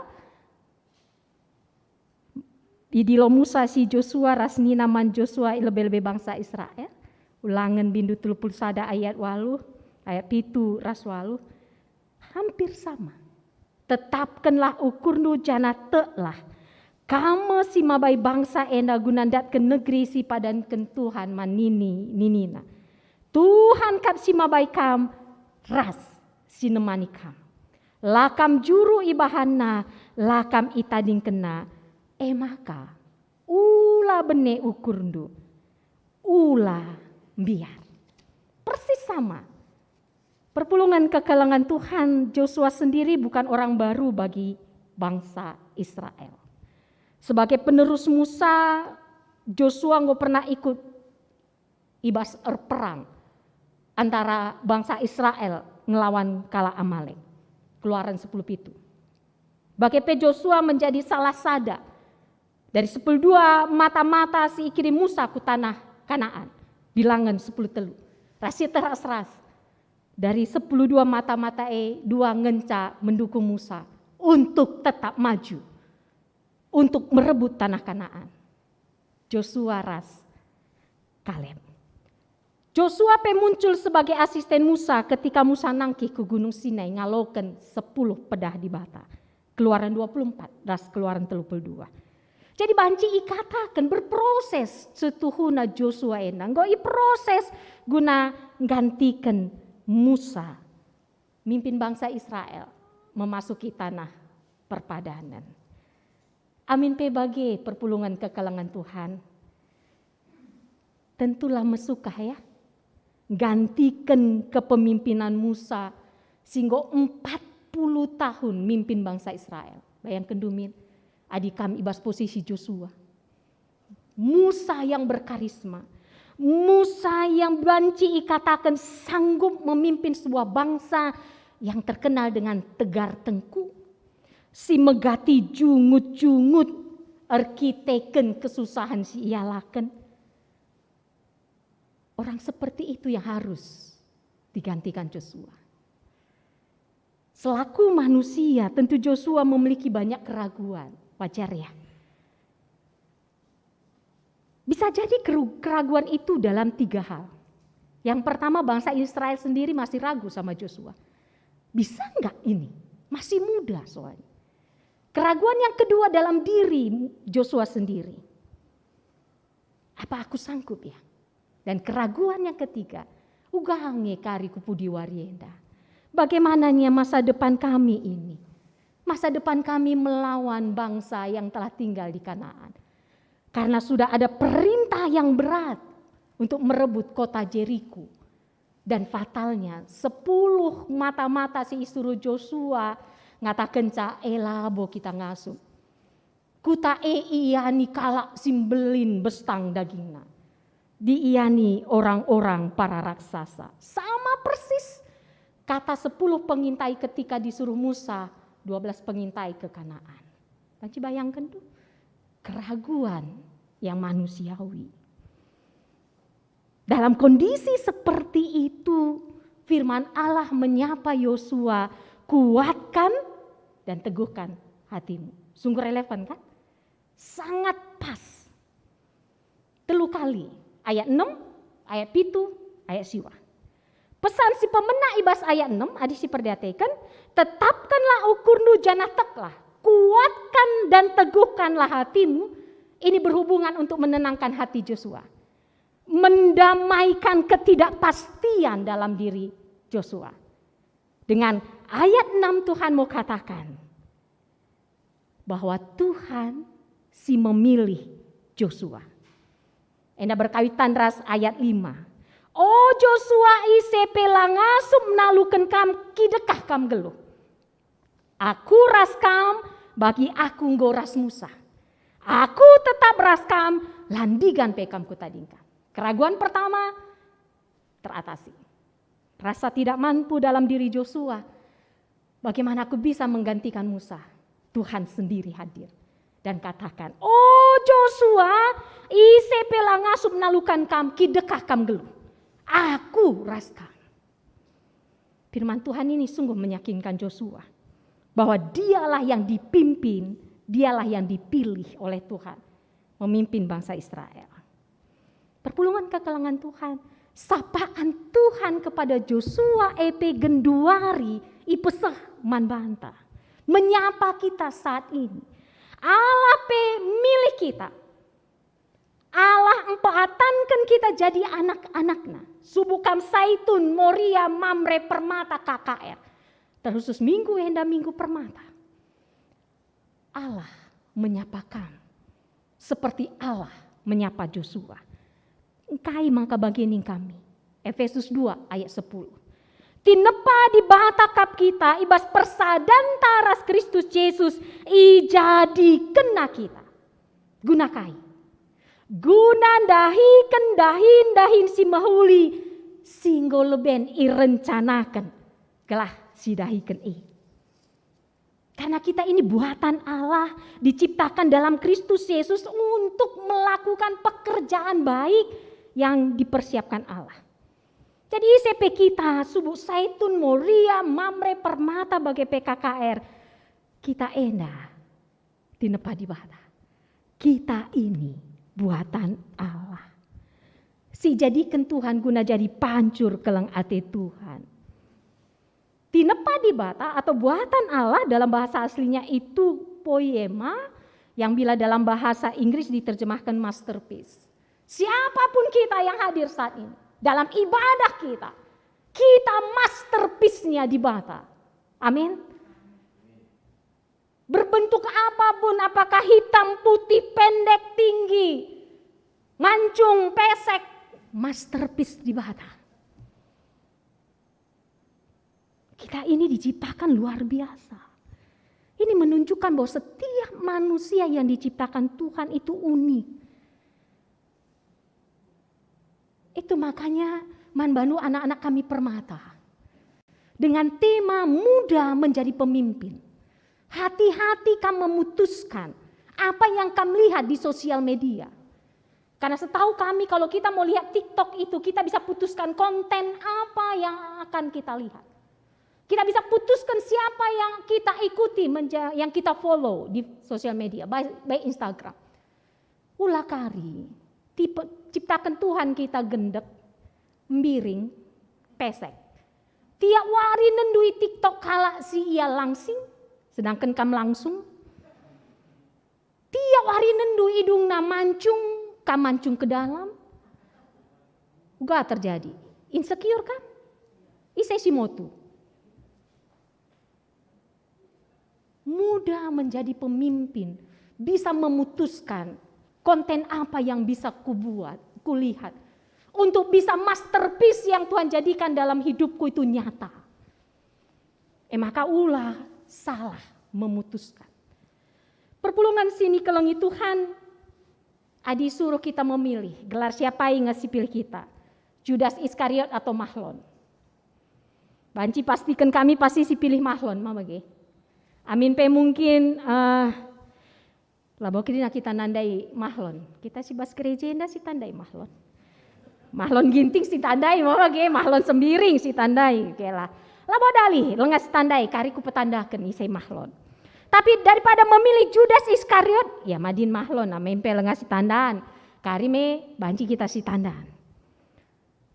idilo Musa si Josua ras nina man Josua i lebe-lebe bangsa Israel. Ulangen bindu telu puluh sada ayat waluh, ayat pitu ras waluh. Hampir sama. "Tetapkenlah ukurndu janah teklah. Kam me si mabai bangsa enda guna ndatken negeri si ipadanken Tuhan man nini, ninina. Tuhan kap si mabai kam ras si nemani kam. La kam juru ibahanNa, la kam itadingkenNa. E maka, ula bene ukurndu, ula mbiar." Persis sama. Perpulungen kekelengen Tuhan, Josua sendiri bukan orang baru bagi bangsa Israel. Sebagai penerus Musa, Josua enggo pernah ikut i bas erperang antara bangsa Israel ngelawan kalak Amalek. Keluaran sepuluh pitu. Bage pe Josua menjadi salah sada dari sepuluh dua mata-mata si ikirim Musa ku taneh Kanaan. Bilangen sepuluh telu. Ras sieteh ras-ras. Dari sepuluh dua mata-mata e, dua ngenca mendukung Musa untuk tetap maju, untuk merebut taneh Kanaan. Josua ras Kaleb. Josua pe muncul sebagai asisten Musa ketika Musa nangkih ku Gunung Sinai ngaloken sepuluh pedah Dibata. Keluaran dua puluh empat ras Keluaran telu puluh dua. Jadi banci ikataken berproses setuhuna Josua enda enggo iproses guna nggantiken Musa mimpin bangsa Israel memasuki taneh perpadanen. Amin pe bage perpulungen kekelengen Tuhan. Tentulah mesukah ya, gantiken kepemimpinan Musa si enggo empat puluh tahun mimpin bangsa Israel. Bayangken dumin, adi kam i bas posisi Josua. Musa yang berkarisma, Musa yang banci ikataken sanggup memimpin sebuah bangsa yang terkenal dengan tegar tengku, si megati jungut-jungut erkiteken kesusahan si ialaken. Orang seperti itu yang harus digantikan Josua. Selaku manusia, tentu Josua memiliki banyak keraguan. Wajar, ya. Bisa jadi keru-, keraguan itu dalam tiga hal. Yang pertama, bangsa Israel sendiri masih ragu sama Josua. Bisa nggak ini? Masih muda soalnya. Keraguan yang kedua dalam diri Josua sendiri. Apa aku sanggup, ya? Dan keraguan yang ketiga, uga nge kari ku pudi wari enda. Bagaimananya masa depan kami ini? Masa depan kami melawan bangsa yang telah tinggal di Kanaan. Karena sudah ada perintah yang berat untuk merebut kota Jeriko. Dan fatalnya, sepuluh mata-mata si isuruh Josua ngatakenca, "E labo kita ngasup. Kuta e iani kalak si mbelin bestang dagingna. Diiani orang-orang para raksasa." Sama persis kata sepuluh pengintai ketika disuruh Musa dua belas pengintai ke Kanaan. Banci bayangken tuh, keraguan yang manusiawi. Dalam kondisi seperti itu, firman Allah menyapa Yosua, "Kuatkan dan teguhkan hatimu." Sungguh relevan, kan? Sangat pas. Telu kali, ayat enam, ayat pitu, ayat siwa. Pesan si pemena i bas ayat enam, adi si perdiateken, "Tetapkanlah ukurndu janah teklah, kuatkan dan teguhkanlah hatimu." Ini berhubungan untuk menenangkan hati Josua, mendamaikan ketidakpastian dalam diri Josua. Dengan ayat enam Tuhan mau katakan bahwa Tuhan si memilih Josua. Enda berkaitan ras ayat lima. "O Josua, ise pe la ngasup naluken kam, kidekah kam nggeluh. Aku ras kam, bagi Aku enggo ras Musa. Aku tetap ras kam, la ndigan pe kam Kutadingken." Keraguan pertama teratasi. Rasa tidak mampu dalam diri Josua. "Bagaimana aku bisa menggantikan Musa?" Tuhan sendiri hadir dan katakan, "O Josua, ise pe la ngasup naluken kam, kidekah kam nggeluh. Aku ras kam." Firman Tuhan ini sungguh meyakinkan Josua bahwa dialah yang dipimpin, dialah yang dipilih oleh Tuhan memimpin bangsa Israel. Perpulungen kekelengen Tuhan, sapaan Tuhan kepada Josua e pe genduari ipeseh man banta, menyapa kita saat ini. Allah pe milih kita. Allah mpeatanken kita jadi anak-anakNa. Subuk kam Saitun, Moria, Mamre, Permata, K K R. Terkhusus minggu enda Minggu Permata. Allah menyapa kam seperti Allah menyapa Josua. Engkai maka bage ning kami? Efesus dua ayat sepuluh. Tinepa Dibata kap kita i bas persadanta ras Kristus Jesus, ijadikenNa kita. Guna kai? Guna ndahiken dahin-dahin si mehuli, si enggo leben irencanaken gelah sidahiken e. Karena kita ini buatan Allah, diciptakan dalam Kristus Yesus untuk melakukan pekerjaan baik yang dipersiapkan Allah. Jadi, ise pe kita, subuk Saitun, Moria, Mamre, Permata, bage pe K K R, kita enda tinepa Dibata. Kita ini buatan Allah. Sijadiken Tuhan guna jadi pancur keleng ate Tuhan. Tinepa Dibata atau buatan Allah dalam bahasa aslinya itu poiema, yang bila dalam bahasa Inggris diterjemahkan masterpiece. Siapapun kita yang hadir saat ini, dalam ibadah kita, kita masterpiece-nya Dibata. Amin. Berbentuk apapun, apakah hitam, putih, pendek, tinggi, mancung, pesek, masterpiece Dibata. Kita ini diciptakan luar biasa. Ini menunjukkan bahwa setiap manusia yang diciptakan Tuhan itu unik. Itu makanya man bandu anak-anak kami Permata. Dengan tema muda menjadi pemimpin. Hati-hati kam memutuskan apa yang kam lihat di sosial media. Karena setahu kami kalau kita mau lihat TikTok itu, kita bisa putuskan konten apa yang akan kita lihat. Kita bisa putuskan siapa yang kita ikuti, menja-, yang kita follow di sosial media, baik, baik Instagram. Ula kari, tipe, ciptaken Tuhan kita gendek, mbiring, pesek. Tiap wari nendui TikTok kalak si ia langsing, sedangken kam langsung. Tiap wari nendui idungna mancung, kam mancung ke dalam. Uga terjadi. Insecure kan? Ise si motu? Muda menjadi pemimpin, bisa memutuskan konten apa yang bisa kubuat, kulihat, untuk bisa masterpiece yang Tuhan jadikan dalam hidupku itu nyata. E maka ula salah memutuskan. Perpulungen si nikelengi Tuhan, adi suruh kita memilih, gelar siapa nge si pilih kita? Judas Iskariot atau Mahlon? Banci pastiken kami pasti si pilih Mahlon, ma bage. Amin pe mungkin, eh, labo kerina kita nandai Mahlon. Kita si bas gereja enda si tandai Mahlon. Mahlon Ginting si tandai, ma bage, Mahlon Sembiring si tandai, oke lah. Labo dali, langa si tandai, kari kupetandaken ise Mahlon. Tapi daripada memilih Judas Iskariot, ya madin Mahlon, amin pe langa si tandan. Kari me banci kita si tandan.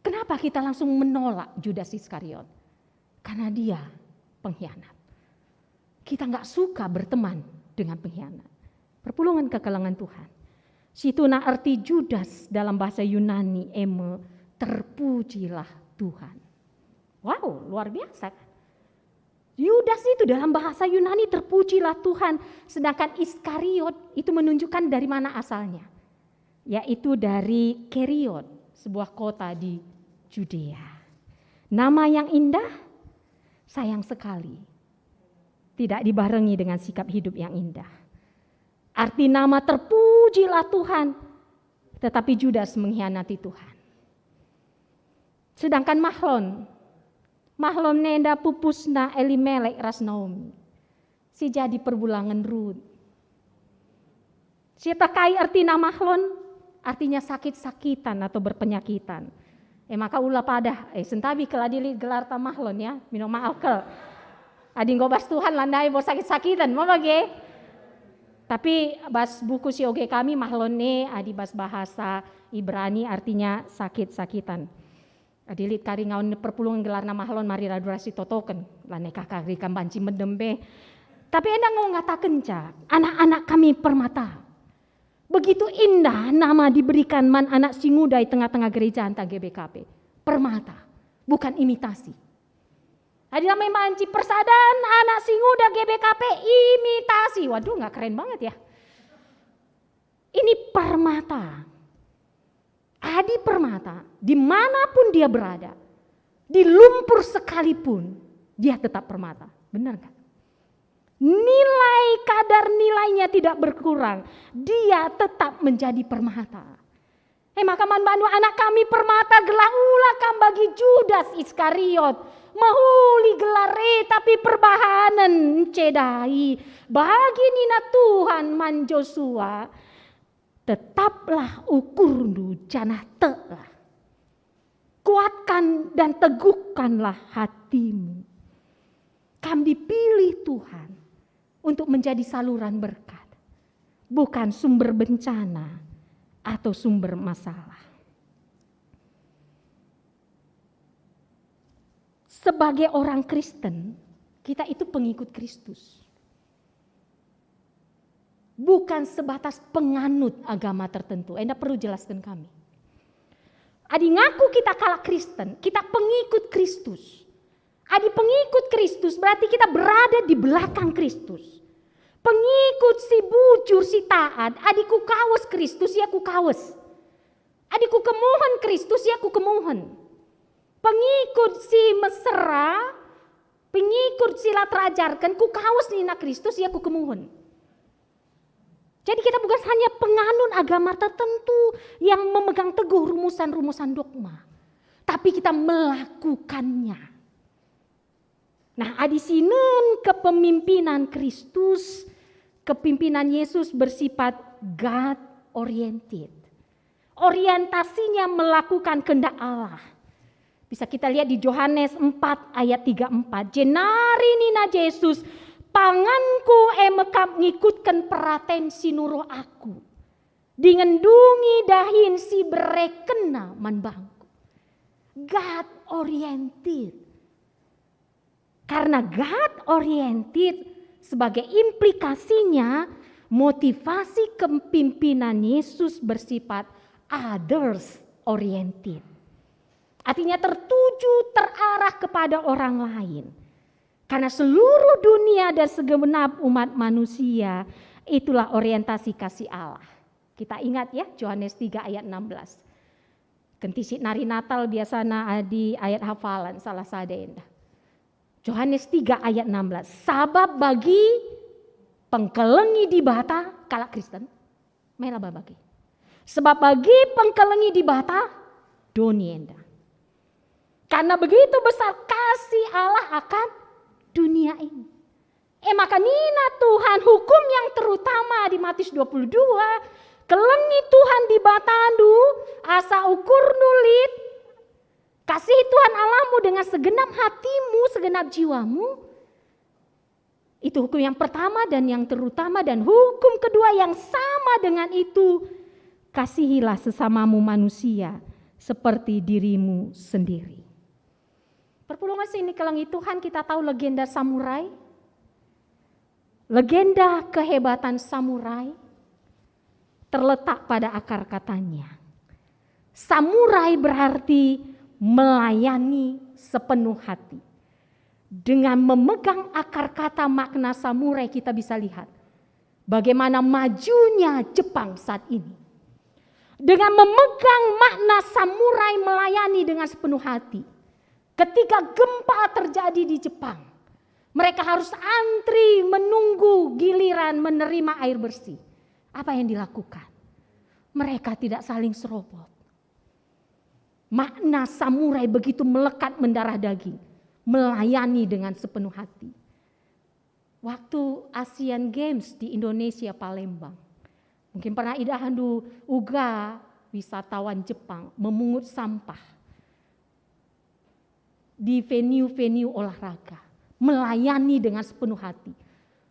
Kenapa kita langsung menolak Judas Iskariot? Karena dia pengkhianat. Kita nggak suka berteman dengan pengkhianat. Perpulungen kekelengen Tuhan. Situna erti Judas dalam bahasa Yunani eme, "Terpujilah Tuhan." Wow, luar biasa kan? Yudas itu dalam bahasa Yunani terpujilah Tuhan, sedangkan Iskariot itu menunjukkan dari mana asalnya, yaitu dari Keriot, sebuah kota di Judea. Nama yang indah, sayang sekali, tidak dibarengi dengan sikap hidup yang indah. Arti nama terpujilah Tuhan, tetapi Judas mengkhianati Tuhan. Sedangkan Mahlon, Mahlon nenda pupusna Elimelek ras Naomi, si jadi perbulangen Rut. Si tah kai ertina Mahlon? Artinya sakit-sakitan atau berpenyakitan. E maka ula padah, eh, sentabi kal adi lit gelarta Mahlon ya, mino maaf kal. Adi enggo bas Tuhan la ndai bo sakit-sakitan, ma bage? Tapi bas buku si oge kami Mahlon e, adi bas bahasa Ibrani artinya sakit-sakitan. Adi lit kari ngawan perpulungen gelarna Mahlon, mari radu ras sitotoken. Lanai kari kam banci medem pe. Tapi enda enggo ngatakenca, anak-anak kami Permata. Begitu indah nama diberikan man anak si nguda i tengah-tengah gerejanta G B K P. Permata, bukan imitasi. Adi namai banci persadan anak si nguda G B K P imitasi. Waduh, nggak keren banget ya. Ini Permata. Adi Permata, dimanapun dia berada, di lumpur sekalipun, dia tetap Permata. Benar nggak? Nilai kadar nilainya tidak berkurang, dia tetap menjadi Permata. E maka man bandu anak kami Permata, gelah ula kam bagi Judas Iskariot, mehuli gelar e, tapi perbahanen ncedai. Bagi nina Tuhan man Josua, "Tetaplah ukurndu janah teklah. Kuatkan dan teguhkanlah hatimu." Kam dipilih Tuhan untuk menjadi saluran berkat, bukan sumber bencana atau sumber masalah. Sebagai orang Kristen, kita itu pengikut Kristus. Bukan sebatas penganut agama tertentu. Enda perlu jelaskan kami. Adi ngaku kita kalak Kristen, kita pengikut Kristus. Adi pengikut Kristus, berarti kita berada di belakang Kristus. Pengikut si bujur, si taat, adi ku kawes Kristus, ya ku kawes. Adi ku kemuhen Kristus, ya ku kemuhen. Pengikut si mesera, pengikut si la terajarken, ku kawes nina Kristus, ya ku kemuhen. Jadi kita bukan hanya penganut agama tertentu yang memegang teguh rumusan-rumusan dogma, tapi kita melakukannya. Nah, adi sinen kepemimpinan Kristus, kepimpinan Yesus bersifat God oriented. Orientasinya melakukan kehendak Allah. Bisa kita lihat di Johanes empat ayat tiga empat. Jenari nina Jesus, "Panganku e mekap ngikutken peraten si nuruh aku, dingen ndungi dahin si berekenna man bangku." God oriented. Karena God oriented, sebagai implikasinya, motivasi kepimpinan Yesus bersifat others oriented. Artinya tertuju, terarah kepada orang lain. Karena seluruh dunia dan segenap umat manusia, itulah orientasi kasih Allah. Kita ingat ya, Johanes tiga ayat enam belas. Kentisik nari Natal biasana adi ayat hafalan, salah sada enda. Johanes tiga ayat enam belas. Sabap bagi pengkelengi Dibata, kalak Kristen, mela bage. Sebab bagi pengkelengi Dibata, doni enda. Karena begitu besar kasih Allah akan dunia ini. E maka nina Tuhan, hukum yang terutama di Matius dua puluh dua, "Kelengi Tuhan Dibatandu, asa ukurndu lit, kasihi Tuhan Allahmu dengan segenap hatimu, segenap jiwamu." Itu hukum yang pertama dan yang terutama, dan hukum kedua yang sama dengan itu, "Kasihilah sesamamu manusia seperti dirimu sendiri." Perpulungen si nikelengi Tuhan, kita tahu legenda samurai. Legenda kehebatan samurai terletak pada akar katanya. Samurai berarti melayani sepenuh hati. Dengan memegang akar kata makna samurai, kita bisa lihat bagaimana majunya Jepang saat ini. Dengan memegang makna samurai melayani dengan sepenuh hati, ketika gempa terjadi di Jepang, mereka harus antri menunggu giliran menerima air bersih. Apa yang dilakukan? Mereka tidak saling serobot. Makna samurai begitu melekat mendarah daging, melayani dengan sepenuh hati. Waktu Asian Games di Indonesia, Palembang, mungkin pernah idahndu uga wisatawan Jepang memungut sampah di venue-venue olahraga, melayani dengan sepenuh hati.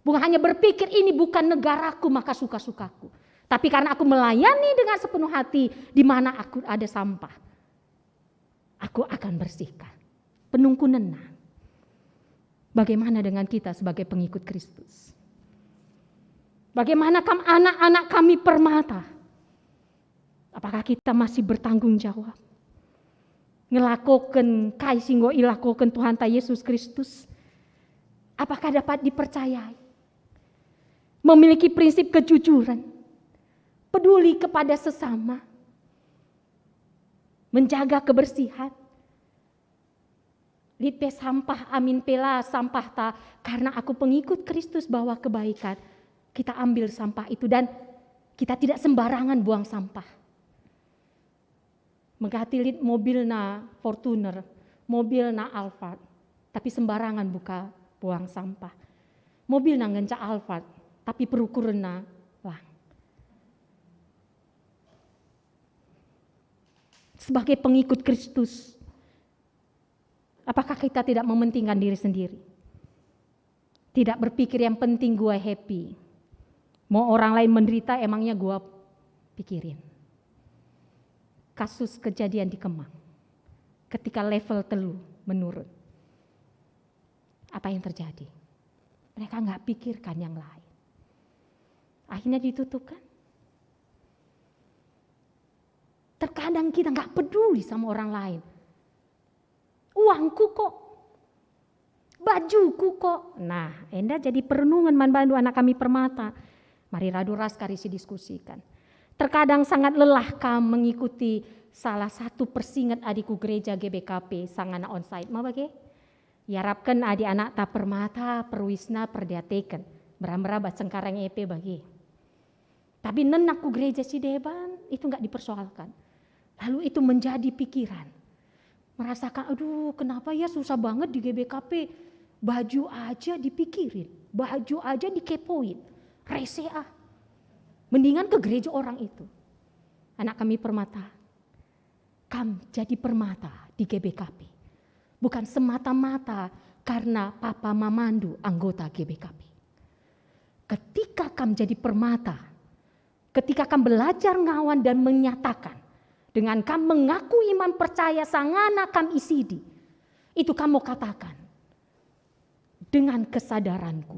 Bukan hanya berpikir, "Ini bukan negaraku, maka suka-sukaku." Tapi karena aku melayani dengan sepenuh hati, di mana aku ada sampah, aku akan bersihkan. Penungkunenna. Bagaimana dengan kita sebagai pengikut Kristus? Bagaimana kam anak-anak kami permata? Apakah kita masih bertanggung jawab? Ngelakoken kai si enggo ilakoken Tuhanta Yesus Kristus? Apakah dapat dipercayai? Memiliki prinsip kejujuran, peduli kepada sesama, menjaga kebersihan. Lit pe sampah, amin pe la sampahta, karena aku pengikut Kristus bawa kebaikan. Kita ambil sampah itu dan kita tidak sembarangan buang sampah. Megati lit mobilna Fortuner, mobilna Alphard, tapi sembarangan buka buang sampah. Mobilna ngenca Alphard, tapi perukurenna lang. Sebagai pengikut Kristus, apakah kita tidak mementingkan diri sendiri? Tidak berpikir yang penting gua happy. Mau orang lain menderita, emangnya gua pikirin. Kasus kejadian di Kemang, ketika level telu menurun, apa yang terjadi? Mereka nggak pikirkan yang lain. Akhirnya ditutupkan. Terkadang kita nggak peduli sama orang lain. Uangku kok, bajuku kok. Nah, enda jadi perenungen man bandu anak kami permata. Mari radu ras kari si diskusikan. Terkadang sangat lelah kam mengikuti salah satu persinget adi ku gereja G B K P, sangana onsite ma bage. Iarapken adi anakta permata, perwisna, perdiateken. Mera-mera bas Cengkareng e pe bage. Tapi nena ku gereja si deban, itu nggak dipersoalkan. Lalu itu menjadi pikiran. Merasakan, "Aduh, kenapa ya susah banget di G B K P? Baju aja dipikirin, baju aja dikepoin. Rese ah. Mendingan ke gereja orang itu." Anak kami permata, kam jadi permata di G B K P. Bukan semata-mata karena papa mamandu anggota G B K P. Ketika kam jadi permata, ketika kam belajar ngawan dan menyatakan, dengan kam mengaku iman percaya sangana kam isidi, itu kamu katakan, "Dengan kesadaranku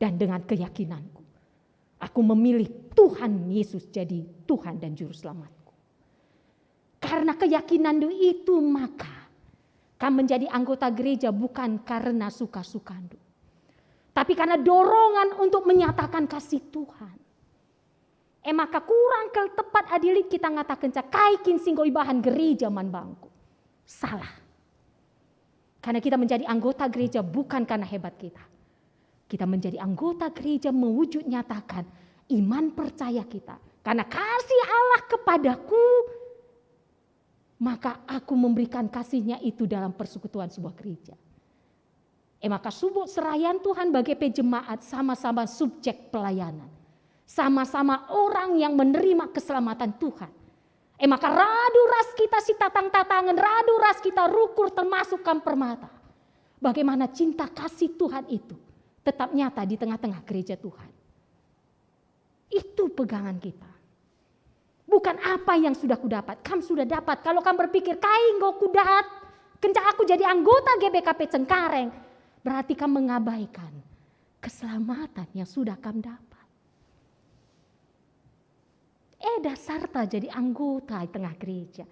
dan dengan keyakinanku, aku memilih Tuhan Yesus jadi Tuhan dan Juru Selamatku." Karena keyakinanndu itu, maka kam menjadi anggota gereja bukan karena suka-sukandu, tapi karena dorongan untuk menyatakan kasih Tuhan. E maka kurang kal tepat adi lit kita ngatakenca, "Kai kin si enggo ibahan gereja man bangku?" Salah. Karena kita menjadi anggota gereja bukan karena hebat kita. Kita menjadi anggota gereja mewujud nyatakan iman percaya kita. Karena kasih Allah kepadaku, maka aku memberikan kasih-Nya itu dalam persekutuan sebuah gereja. E maka subuk serayan Tuhan bage pe jemaat sama-sama subjek pelayanan. Sama-sama orang yang menerima keselamatan Tuhan. E maka radu ras kita sitatang-tatangen, radu ras kita rukur termasuk kam permata. Bagaimana cinta kasih Tuhan itu tetap nyata di tengah-tengah gereja Tuhan. Itu pegangan kita. Bukan apa yang sudah kudapat, kam sudah dapat. Kalau kam berpikir, "Kai enggo kudapat, kenca aku jadi anggota G B K P Cengkareng," berarti kam mengabaikan keselamatan yang sudah kam dapat. Eda serta jadi anggota i tengah gereja.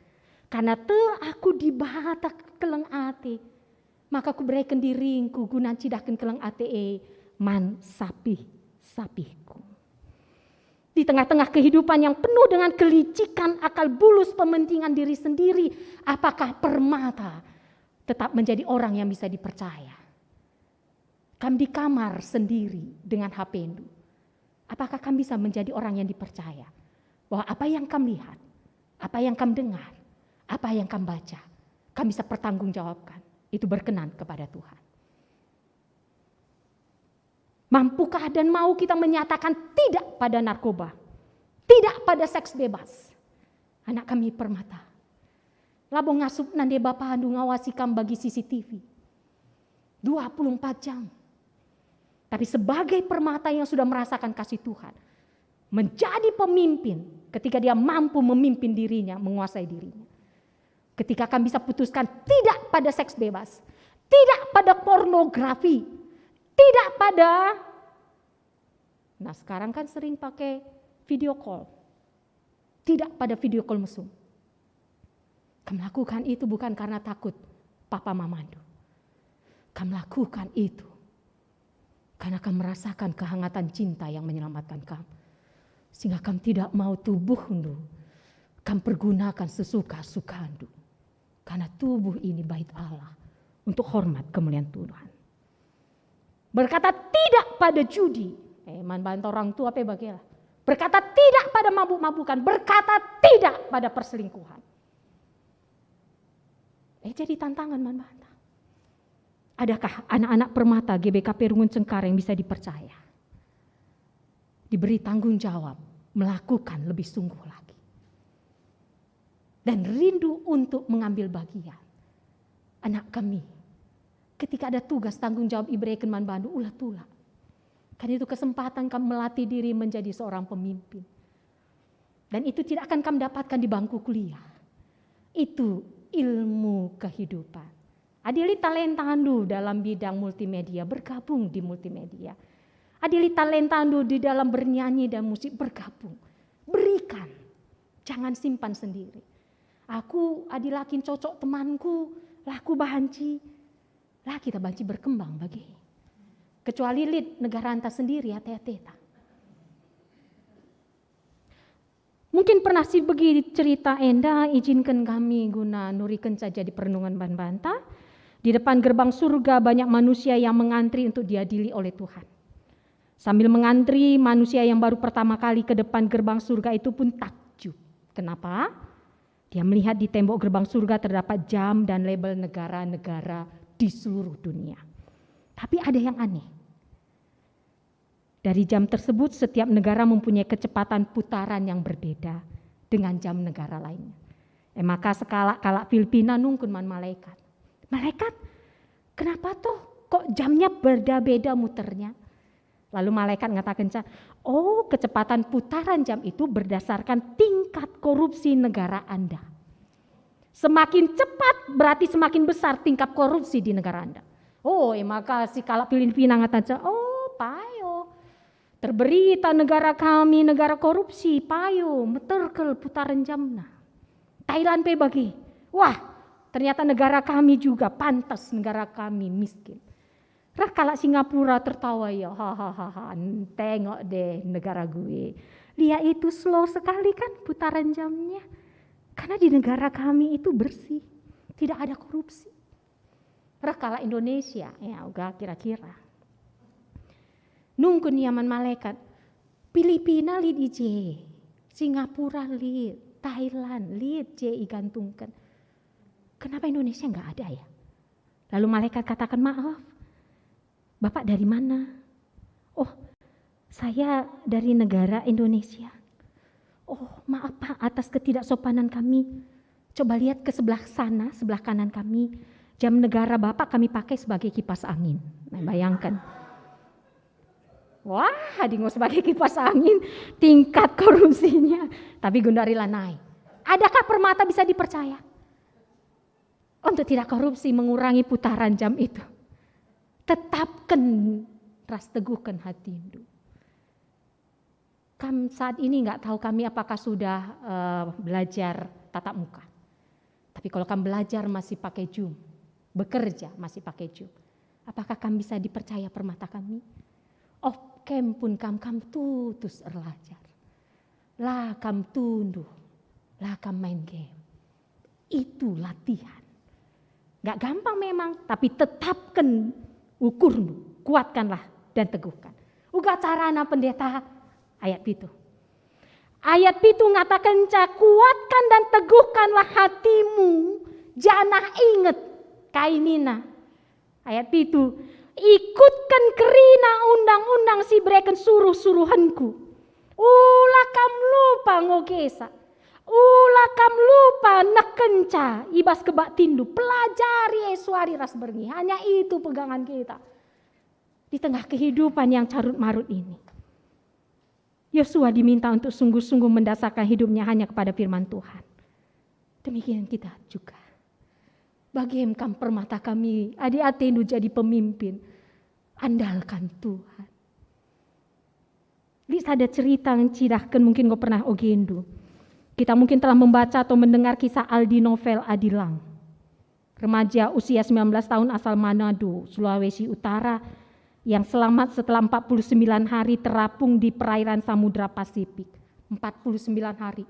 Karena tek aku Dibata keleng ate, maka kubereken diringku guna ncidahken keleng ate e man sapih-sapihku. Di tengah-tengah kehidupan yang penuh dengan kelicikan, akal bulus, pementingan diri sendiri, apakah permata tetap menjadi orang yang bisa dipercaya? Kam di kamar sendiri dengan H P-ndu. Apakah kam bisa menjadi orang yang dipercaya? Bahwa apa yang kam lihat, apa yang kam dengar, apa yang kam baca, kam bisa pertanggungjawabkan. Itu berkenan kepada Tuhan. Mampukah dan mau kita menyatakan tidak pada narkoba? Tidak pada seks bebas? Anak kami permata. Labo ngasup nande bapandu ngawasi kam bagi C C T V. Dua puluh empat jam. Tapi sebagai permata yang sudah merasakan kasih Tuhan, menjadi pemimpin ketika dia mampu memimpin dirinya, menguasai dirinya. Ketika kam bisa putuskan tidak pada seks bebas, tidak pada pornografi, tidak pada, nah, sekarang kan sering pakai video call. Tidak pada video call mesum. Kam lakukan itu bukan karena takut papa mamandu. Kam lakukan itu karena kam merasakan kehangatan cinta yang menyelamatkan kam. Sehingga kam tidak mau tubuhndu kam pergunakan sesuka-sukandu. Karena tubuh ini bait Allah untuk hormat kemuliaan Tuhan. Berkata tidak pada judi. Eh, man banta orang tua pe bagelah. Berkata tidak pada mabuk-mabukan, berkata tidak pada perselingkuhan. Eh, jadi tantangan man banta. Adakah anak-anak permata G B K P Rungun Cengkareng bisa dipercaya? Diberi tanggung jawab melakukan lebih sungguh lagi. Dan rindu untuk mengambil bagian. Anak kami, ketika ada tugas tanggung jawab ibereken man bandu, ula tulak. Kan itu kesempatan kam melatih diri menjadi seorang pemimpin. Dan itu tidak akan kam dapatkan di bangku kuliah. Itu ilmu kehidupan. Adi lit talentandu dalam bidang multimedia, bergabung di multimedia. Adi lit talentandu di dalam bernyanyi dan musik, bergabung. Berikan. Jangan simpan sendiri. Aku adi la kin cocok temanku, la kubanci, la kita banci berkembang bage. Kecuali lit negaranta sendiri ate-ateta. Mungkin pernah sibegi cerita enda, ijinken kami guna nurikenca jadi perenungan man banta. Di depan gerbang surga banyak manusia yang mengantri untuk diadili oleh Tuhan. Sambil mengantri, manusia yang baru pertama kali ke depan gerbang surga itu pun takjub. Kenapa? Dia melihat di tembok gerbang surga terdapat jam dan label negara-negara di seluruh dunia. Tapi ada yang aneh. Dari jam tersebut, setiap negara mempunyai kecepatan putaran yang berbeda dengan jam negara lainnya. E maka sekalak kalak Filipina nungkun man malaikat, "Malaikat, kenapa toh kok jamnya beda-beda muternya?" Lalu malaikat ngatakenca, "Oh, kecepatan putaran jam itu berdasarkan tingkat korupsi negara Anda. Semakin cepat berarti semakin besar tingkat korupsi di negara Anda." Oh, e maka si kalak Filipina ngatakenca, "Oh, payo. Terberita negara kami negara korupsi, payo, meterkel putaran jamna. Thailand pe bage. Wah, ternyata negara kami juga, pantas negara kami miskin." Reh kalak Singapura tertawa ia, "Hahaha, tengok deh negara gue. Lia itu slow sekali kan putaran jamnya. Karena di negara kami itu bersih, tidak ada korupsi." Reh kalak Indonesia, ya uga kira-kira. Nungkun ia man malaikat, "Filipina lit i je, Singapura lit, Thailand lit je igantungken. Kenapa Indonesia nggak ada ya?" Lalu malaikat katakan, "Maaf, Bapak dari mana?" "Oh, saya dari negara Indonesia." "Oh, maaf Pak atas ketidaksopanan kami. Coba lihat ke sebelah sana, sebelah kanan kami. Jam negara Bapak kami pakai sebagai kipas angin." Nah, bayangkan. Wah, adi ngo sebagai kipas angin, tingkat korupsinya. Tapi gundari lanai. Adakah permata bisa dipercaya? Untuk tidak korupsi, mengurangi putaran jam itu. Tetapken ras teguhken hatindu. Kam saat ini nggak tahu kami apakah sudah, eh, belajar tatap muka. Tapi kalau kam belajar masih pakai Zoom, bekerja masih pakai Zoom, apakah kam bisa dipercaya permata kami? Off cam pun kam, kam tutus erlajar. La kam tunduh, la kam main game. Itu latihan. Nggak gampang memang, tapi tetapken ukurndu, kuatkanlah dan teguhkan. Uga carana, Pendeta? Ayat pitu. Ayat pitu ngatakenca, "Kuatkan dan teguhkanlah hatimu, janah inget kai nina." Ayat pitu, "Ikutken kerina undang-undang si bereken suruh-suruhenku. Ula kam lupa ngogesa. Ula kam lupa nekenca i bas kebaktinndu." Pelajari e suari ras berngi. Hanya itu pegangan kita di tengah kehidupan yang carut-marut ini. Yosua diminta untuk sungguh-sungguh mendasarkan hidupnya hanya kepada firman Tuhan. Demikian kita juga. Bage kam permata kami, adi atendu jadi pemimpin, andalkan Tuhan. Lit sada cerita ncidahken, mungkin enggo pernah ogendu. Kita mungkin telah membaca atau mendengar kisah Aldi Novel Adilang. Remaja usia sembilan belas tahun asal Manado, Sulawesi Utara, yang selamat setelah empat puluh sembilan hari terapung di perairan Samudra Pasifik. Empat puluh sembilan hari.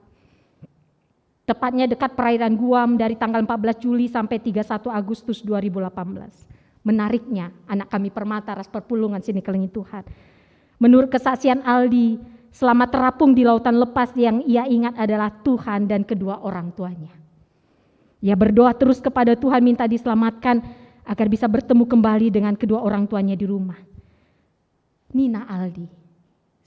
Tepatnya dekat perairan Guam dari tanggal empat belas Juli sampai tiga satu Agustus dua ribu delapan belas. Menariknya, anak kami permata ras perpulungen si nikelengi Tuhan. Menurut kesaksian Aldi, selama terapung di lautan lepas yang ia ingat adalah Tuhan dan kedua orang tuanya. Ia berdoa terus kepada Tuhan minta diselamatkan agar bisa bertemu kembali dengan kedua orang tuanya di rumah. Nina Aldi,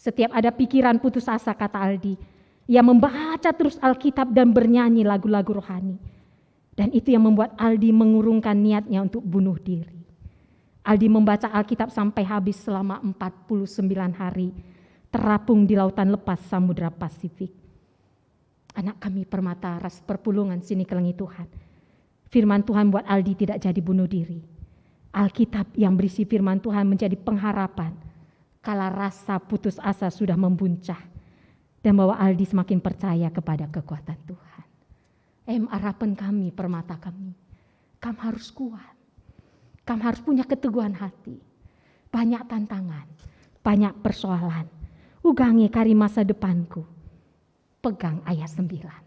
"Setiap ada pikiran putus asa," kata Aldi, "ia membaca terus Alkitab dan bernyanyi lagu-lagu rohani. Dan itu yang membuat Aldi mengurungkan niatnya untuk bunuh diri." Aldi membaca Alkitab sampai habis selama empat puluh sembilan hari, terapung di lautan lepas Samudra Pasifik. Anak kami permata ras perpulungen si nikelengi Tuhan. Firman Tuhan buat Aldi tidak jadi bunuh diri. Alkitab yang berisi firman Tuhan menjadi pengharapan kala rasa putus asa sudah membuncah dan bahwa Aldi semakin percaya kepada kekuatan Tuhan. Em, arapen kami, permata kami, kam harus kuat. Kam harus punya keteguhan hati. Banyak tantangan, banyak persoalan. Uga nge kari masa depanku. Pegang ayat sembilan.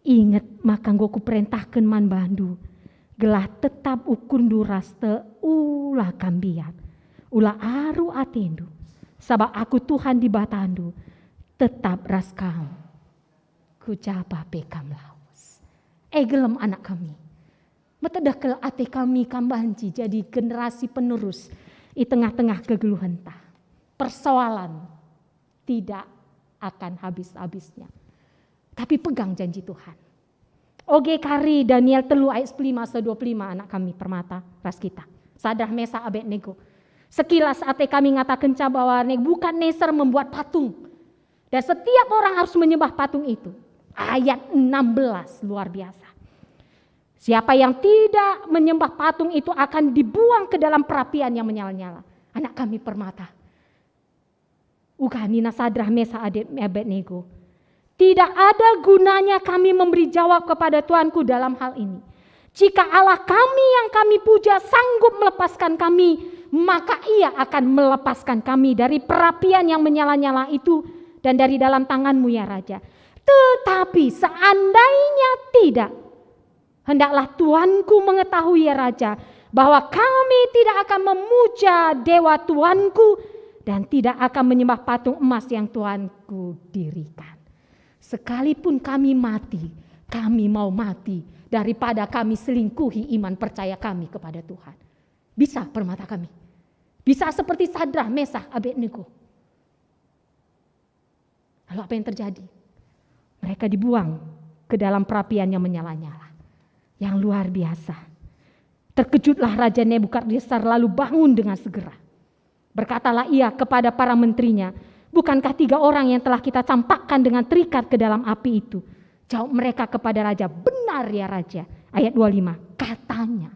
Inget maka enggo kuperentahken man bandu, gelah tetap ukurndu ras te ula kam mbiar. Ula aru atendu, sabap Aku Tuhan Dibatandu tetap ras kam, ku ja pe kam lawes. E gelem anak kami, metedeh kal ate kami kam banci jadi generasi penerus i tengah-tengah kegeluhenta. Persoalan tidak akan habis-habisnya. Tapi pegang janji Tuhan. Oge kari Daniel telu ayat sepuluh lima se dua puluh lima anak kami permata ras kita. Sadrah, Mesah, Abednego. Sekilas ate kami ngatakenca bahwa Nebukadnezar membuat patung. Dan setiap orang harus menyembah patung itu. Ayat enam belas luar biasa. Siapa yang tidak menyembah patung itu akan dibuang ke dalam perapian yang menyala-nyala. Anak kami permata. Uga nina Sadrah, Mesah, Ade-, Abednego, "Tidak ada gunanya kami memberi jawab kepada tuanku dalam hal ini. Jika Allah kami yang kami puja sanggup melepaskan kami, maka Ia akan melepaskan kami dari perapian yang menyala-nyala itu dan dari dalam tanganmu, ya Raja. Tetapi seandainya tidak, hendaklah tuanku mengetahui, ya Raja, bahwa kami tidak akan memuja dewa tuanku dan tidak akan menyembah patung emas yang tuanku dirikan. Sekalipun kami mati, kami mau mati daripada kami selingkuhi iman percaya kami kepada Tuhan." Bisa permata kami. Bisa seperti Sadrah, Mesah, Abednego. Lalu apa yang terjadi? Mereka dibuang ke dalam perapian yang menyala-nyala, yang luar biasa. Terkejutlah Raja Nebukadnezar lalu bangun dengan segera. Berkatalah ia kepada para menterinya, "Bukankah tiga orang yang telah kita campakkan dengan terikat ke dalam api itu?" Jawab mereka kepada raja, "Benar, ya Raja." Ayat dua lima, katanya,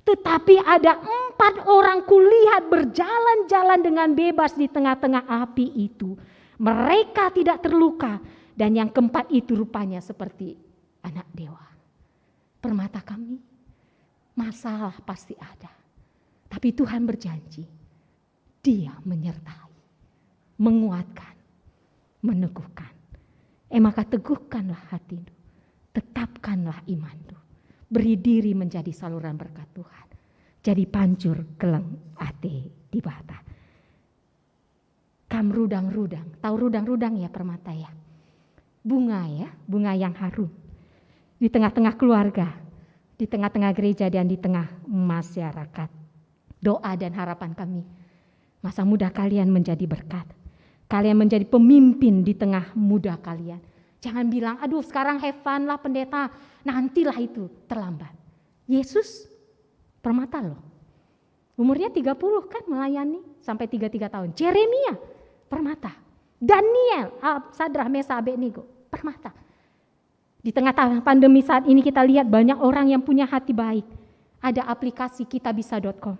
"Tetapi ada empat orang kulihat berjalan-jalan dengan bebas di tengah-tengah api itu. Mereka tidak terluka, dan yang keempat itu rupanya seperti anak dewa." Permata kami, masalah pasti ada. Tapi Tuhan berjanji, Dia menyertai, menguatkan, meneguhkan. E maka teguhkanlah hatindu, tetapkanlah imanndu, beri diri menjadi saluran berkat Tuhan. Jadi pancur keleng ate Dibata. Kam rudang-rudang, tahu rudang-rudang ya, permata ya? Bunga ya, bunga yang harum. Di tengah-tengah keluarga, di tengah-tengah gereja dan di tengah masyarakat. Doa dan harapan kami, masa muda kalian menjadi berkat. Kalian menjadi pemimpin di tengah muda kalian. Jangan bilang, "Aduh, sekarang have fun lah pendeta, nantilah itu terlambat." Yesus permata loh. Umurnya tiga puluh kan melayani sampai tiga tiga tahun. Jeremia permata. Daniel, ah, Sadrah, Mesah, Abednego permata. Di tengah-tengah pandemi saat ini kita lihat banyak orang yang punya hati baik. Ada aplikasi kitabisa dot com,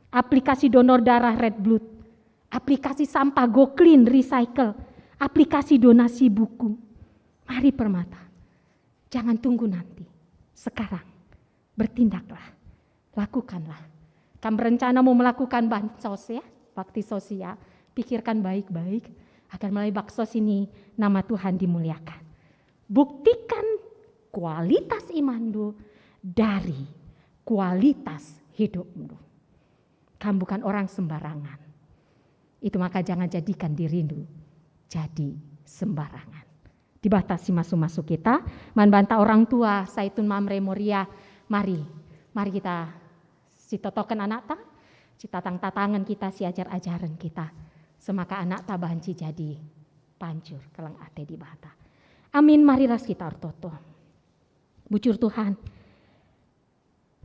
aplikasi donor darah Red Blood, aplikasi sampah Go Clean Recycle, aplikasi donasi buku. Mari permata, jangan tunggu nanti, sekarang bertindaklah, lakukanlah. Kam berencana mau melakukan bansos ya, bakti sosial, pikirkan baik-baik agar melalui baksos ini nama Tuhan dimuliakan. Buktikan kualitas imanndu dari kualitas hidupndu. Kam bukan orang sembarangan. Itu maka jangan jadikan dirindu jadi sembarangan. Dibata si masu-masu kita, man banta orang tua, Saitun, Mamre, Moria, mari, mari kita sitotoken anakta, sitatang-tatangen kita, siajar-ajaren kita, semaka anakta banci jadi pancur keleng ate Dibata. Amin, mari ras kita ertoto. Bujur Tuhan,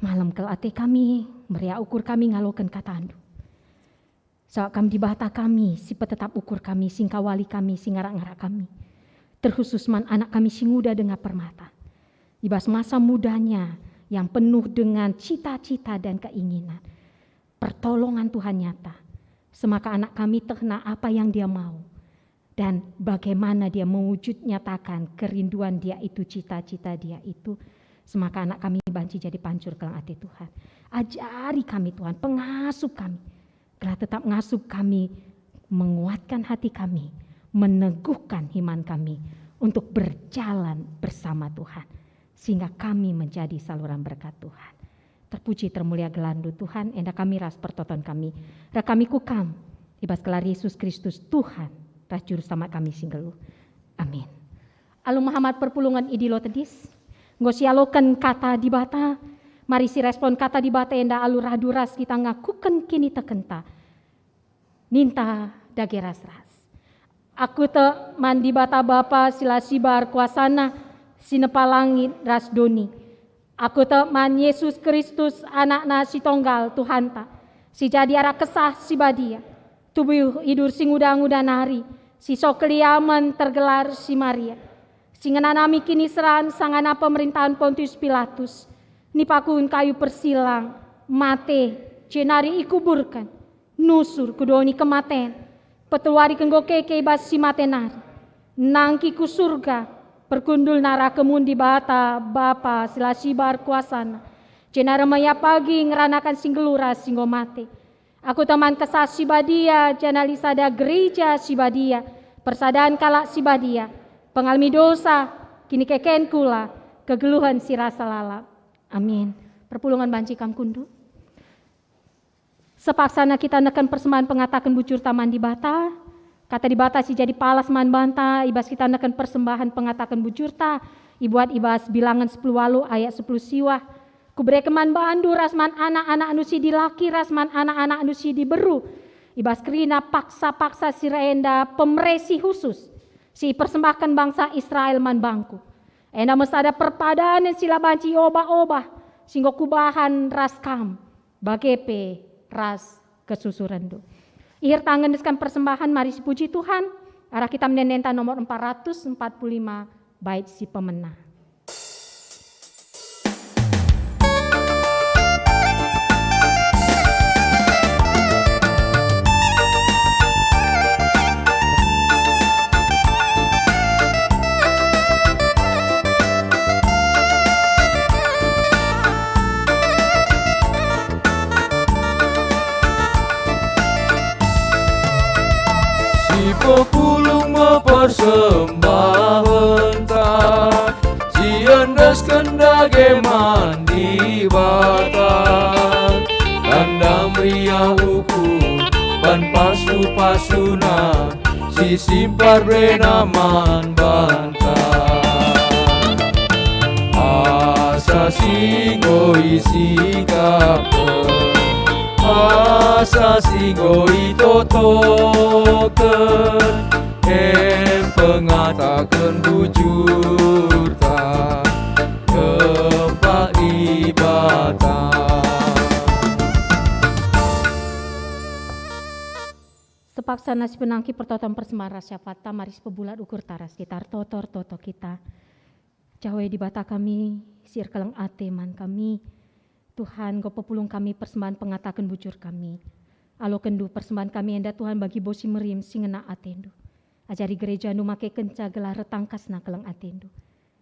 malem kal ate kami, meriah ukur kami ngaloken katandu. Sabap Kam Dibata kami, si petetap ukur kami, si ngkawali kami, si ngarak-ngarak kami. Terkhusus man anak kami si nguda denga permata. I bas masa mudanya yang penuh dengan cita-cita dan keinginan, pertolongan Tuhan nyata. Semaka anak kami tehna apa yang dia mau dan bagaimana dia mewujud nyatakan kerinduan dia itu, cita-cita dia itu. Semaka anak kami banci jadi pancur keleng ate Tuhan. Ajari kami Tuhan, pengasup kami. Gelah tetap ngasup kami, menguatkan hati kami, meneguhkan iman kami untuk berjalan bersama Tuhan, sehingga kami menjadi saluran berkat Tuhan. Terpuji termulia gelarNdu Tuhan, enda kami ras pertoton kami. Reh kami ku Kam, i bas gelar Yesus Kristus Tuhan, ras Juru Selamat kami si nggeluh. Amin. Alu mehamat perpulungen idilo tedis, enggo sialoken kata Dibata, mari sirespon kata Dibata enda alu radu ras kita ngakuken kinitekenta. Ninta dage ras-ras. Aku tek man Dibata Bapa si la sibar kuasana, si nepa langit ras doni. Aku tek man Yesus Kristus, AnakNa si Tonggal, Tuhanta, si jadi arah Kesah Si Badia, tubuh idur si nguda-nguda nari, si sokeliamen tergelar si Maria, si ngenanami kiniseran sangana pemerintahen Pontius Pilatus, nipakun kayu persilang, mate, jenari ikuburken, nusur ku doni kematen, peteluari enggo keke i bas si mate nari, nangki ku Surga, perkundulna arah kemun Dibata Bapa si la sibar kuasana, jenari maya pagi ngeranaken si nggeluh ras si enggo mate. Aku tek man Kesah Si Badia, janah lit sada gereja si badia, persadan kalak si badia, pengalemi dosa, kinikeken kula, kegeluhen si rasa lalap. Amin. Perpulungen banci kam kundul. Sepaksana kita neken persembahen pengataken bujurta man Dibata, kata Dibata si jadi palas man banta, i bas kita neken persembahen pengataken bujurta, ibuat i bas Bilangen sepuluh walu ayat sepuluh siwah, "Kubereken man bandu ras man anak-anakndu si dilaki ras man anak-anakndu si diberu, i bas kerina paksa-paksa si reh enda pemere si khusus, si ipersembahken bangsa Israel man bangKu. Enda me sada perpadanen si la banci iobah-obah, si enggo Kubahan ras kam, bage pe ras kesusurenndu." Ihir tangen endesken persembahen, mari sipuji Tuhan, arah kitab ende-enda nomor empat ratus empat puluh lima, bait si pemena. Si pepulung me persembahenta, si endesken dage man Dibata, tanda meriah ukur, ban pasu-pasuna, si simpar berena man banta. Asa si enggo isikapken, asa si enggo itotoken, em pengataken bujurta, kempak Dibata. Sepaksana si penangki pertoton persembahen ras syafatta, mari sipebulat ukurta ras kita ertoto-ertoto kita. Jawe Dibata kami, si erkeleng ate man kami, Tuhan, enggo pepulung kami persembahen pengataken bujur kami. AlokenNdu persembahen kami enda, Tuhan, bagi bas si merim si ngena ateNdu. Ajari gerejaNdu makekenca gelah retangkasna keleng ateNdu.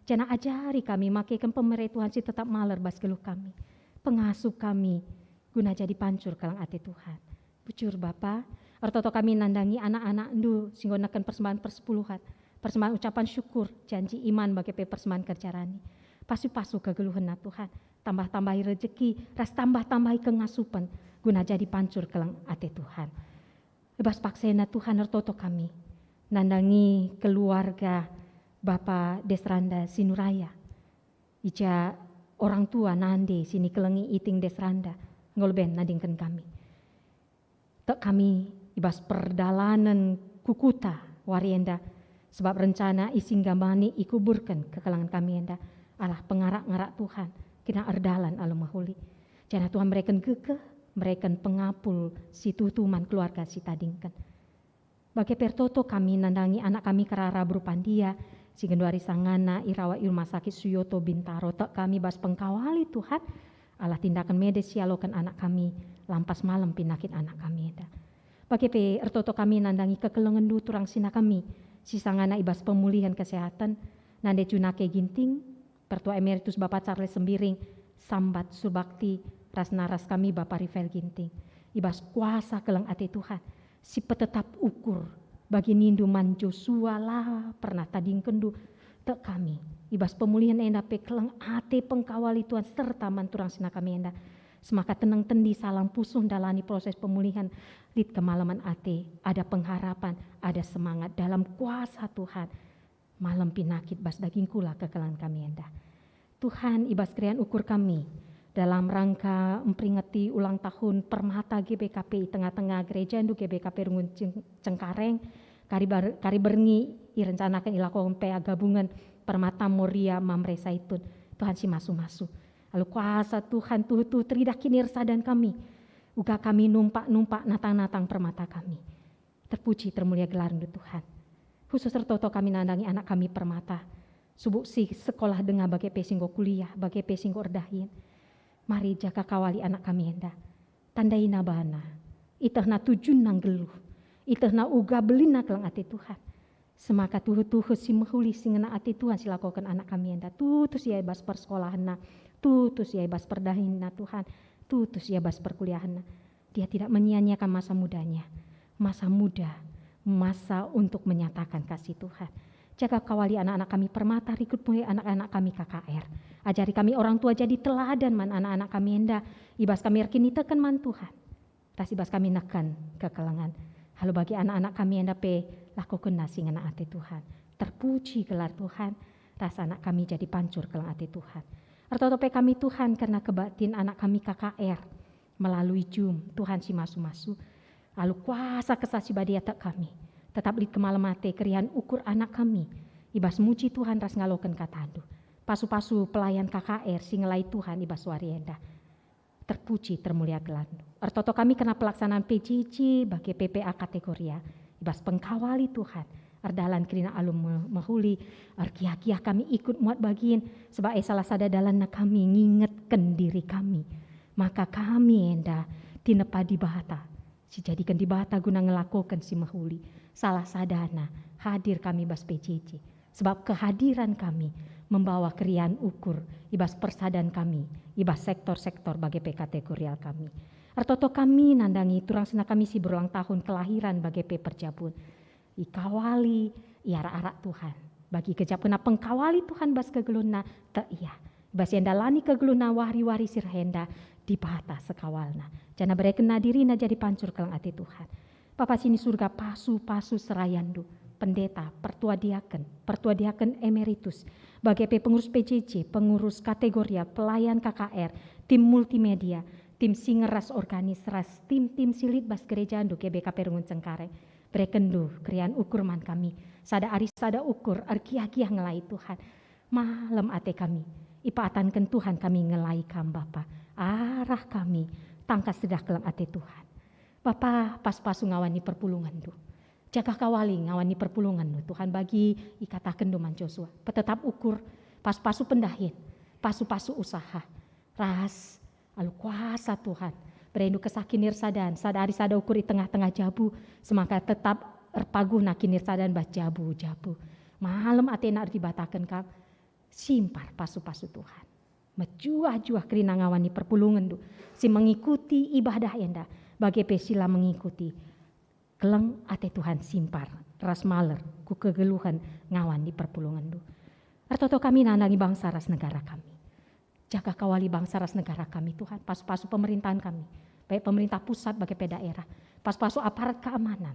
Janah ajari kami makeken pemere Tuhan si tetap maler bas geluh kami. Pengasup kami guna jadi pancur keleng ate Tuhan. Bujur Bapa, ertoto kami nandangi anak-anakNdu si enggo neken persembahen persepuluhen, persembahen ucapan syukur, janji iman bage pe persembahen kerja rani. Pasu-pasu kegeluhenna Tuhan, tambah-tambahi rejeki ras tambah-tambahi kengasupen guna jadi pancur keleng ate Tuhan. I bas paksena Tuhan ertoto kami nandangi keluarga Bapa Desranda Sinuraya. I ja orang tua nande si nikelengi iting Desranda enggo leben nadingken kami. Tek kami i bas perdalanen ku kuta wari enda, sebab rencana isinggamani ikuburken kekelengen kami enda arah pengarak-ngarak Tuhan, kena erdalan alu mehuli. Janah Tuhan mereken gegeh, mereken pengapul si tuhu man keluarga si tadingken. Bage pe ertoto kami nandangi anak kami kerara beru Pandia, si genduari sangana irawat i Rumah Sakit Suyoto Bintaro. Tek kami bas pengkawali Tuhan, alah tindaken mede si ialoken anak kami, lampas malem pinakit anak kami enda. Bage pe ertoto kami nandangi kekelengenNdu turang sina kami, si sangana i bas pemulihen kesehatan, nande Junake Ginting, Pertua Emeritus Bapa Charles Sembiring, Sambat Surbakti, ras naras kami Bapa Rifael Ginting. I bas kuasa keleng ate Tuhan, si petetap ukur, bagi nindu man Josua la pernah tadingkenNdu, tek kami, I bas pemulihen enda pe keleng ate pengkawali Tuhan serta man turang senina kami enda. Semaka teneng tendi salang pusuh ndalani proses pemulihen, lit kemalemen ate, ada pengharapan, ada semangat dalam kuasa Tuhan. Malem pinakit bas daging kula kekelengen kami enda. Tuhan, i bas keriahen ukur kami, dalam rangka mperingeti ulang tahun Permata G B K P i tengah-tengah gerejandu G B K P Rungun Ceng-, Cengkareng, kari bar-, kari berngi irencanaken ilakoken P A gabungen Permata Moria Mamre Saitun. Tuhan si masu-masu. Alu kuasa Tuhan tuhu-tuhu teridah kinirsadan kami. Uga kami numpak-numpak natang-natang permata kami. Terpuji termulia gelarNdu Tuhan. Khusus ertoto kami nandangi anak kami Permata. Subuk si sekolah denga bage pe si enggo kuliah, bage pe si enggo erdahin. Mari jaga kawali anak kami enda. Tandaina bana. Itehna tujunna nggeluh. Itehna uga belinna keleng ate Tuhan. Semaka tuhu-tuhu si mehuli si ngena ate Tuhan si lakoken anak kami enda. Tutus ia i bas persekolahenna. Tutus ia i bas perdahinna Tuhan. Tutus ia i bas perkuliahenna. Dia tidak menyia-nyiakan masa mudanya. Masa muda, masa untuk menyatakan kasih Tuhan. Jaga kawali anak-anak kami Permata, rikut mulai anak-anak kami K K R. Ajari kami orang tua jadi teladan man anak-anak kami enda, i bas kami erkiniteken man Tuhan. Ras i bas kami neken kekelengen. Alu bagi anak-anak kami enda pe lakokenna si ngena ate Tuhan. Terpuji gelar Tuhan, ras anak kami jadi pancur keleng ate Tuhan. Ertoto pe kami Tuhan kerna kebaktin anak kami K K R. Melalui Zoom, Tuhan si masu-masu, alu kuasa Kesah Si Badia tek kami. Tetap lit kemalem ate keriahen ukur anak kami, i bas muji Tuhan ras ngaloken kataNdu. Pasu-pasu pelayan K K R si ngelai Tuhan i bas wari enda. Terpuji termulia gelarNdu. Ertoto kami kerna pelaksanaan P J J bage P P A Kategoria, i bas pengkawali Tuhan, erdalan kerina alu me-, mehuli, ergiah-giah kami ikut muat bagin, sebab e salah sada dalanna kami ngingetken diri kami. Maka kami enda tinepa Dibata, si jadiken Dibata guna ngelakoken si mehuli. Salah sadana hadir kami bas P J J, sebab kehadiran kami membawa keriahen ukur i bas persadan kami, i bas sektor-sektor bage pe kategorial kami. Ertoto kami nandangi turang senina kami si berulang tahun kelahiran bage pe perjabun. Ikawali, iarak-arak Tuhan. Bagi kejapkenna pengkawali Tuhan bas kegeluhna, tek ia. Bas ia ndalani kegeluhna wari-wari si reh enda, Dibata sekawalna. Janah berekenna dirina jadi pancur keleng ate Tuhan. Bapa si ni Surga, pasu-pasu serayanNdu, pendeta, pertua diaken, pertua diaken emeritus, bage pe pengurus P J J, pengurus kategoria, pelayan K K R, tim multimedia, tim singer ras organis, ras tim-tim si lit bas gerejaNdu G B K P Rungun Cengkareng. BerekenNdu keriahen ukur man kami. Sada ari sada ukur, ergiah-giah ngelai Tuhan. Malem ate kami, ipaatanken Tuhan kami ngelai Kam, Bapa. Arah kami, tangkas teridah keleng ate Tuhan. Bapa, pasu-pasu ngawan ni perpulungenNdu. Jaga kawali ngawan ni perpulungenNdu, Tuhan, bagi ikatakenNdu man Josua. Petetap ukur, pasu-pasu pendahin, pasu-pasu usaha, ras alu kuasa Tuhan. BereNdu Kesah Kinirsadan, sada ari sada ukur i tengah-tengah jabu, semaka tetap erpaguhna kinirsadan bas jabu-jabu. Malem atena erdibataken Kam, simpar pasu-pasu Tuhan. Mejuah-juah kerina ngawan ni perpulungenNdu, si mengikuti ibadah enda, bage pe si la mengikuti. Keleng ate Tuhan simpar ras maler ku kegeluhen ngawan ni perpulungenNdu. Ertoto kami nandangi bangsa ras negara kami. Jaga kawali bangsa ras negara kami, Tuhan. Pasu-pasu pemerintahan kami, baik pemerintah pusat bage pe daerah. Pasu-pasu aparat keamanan,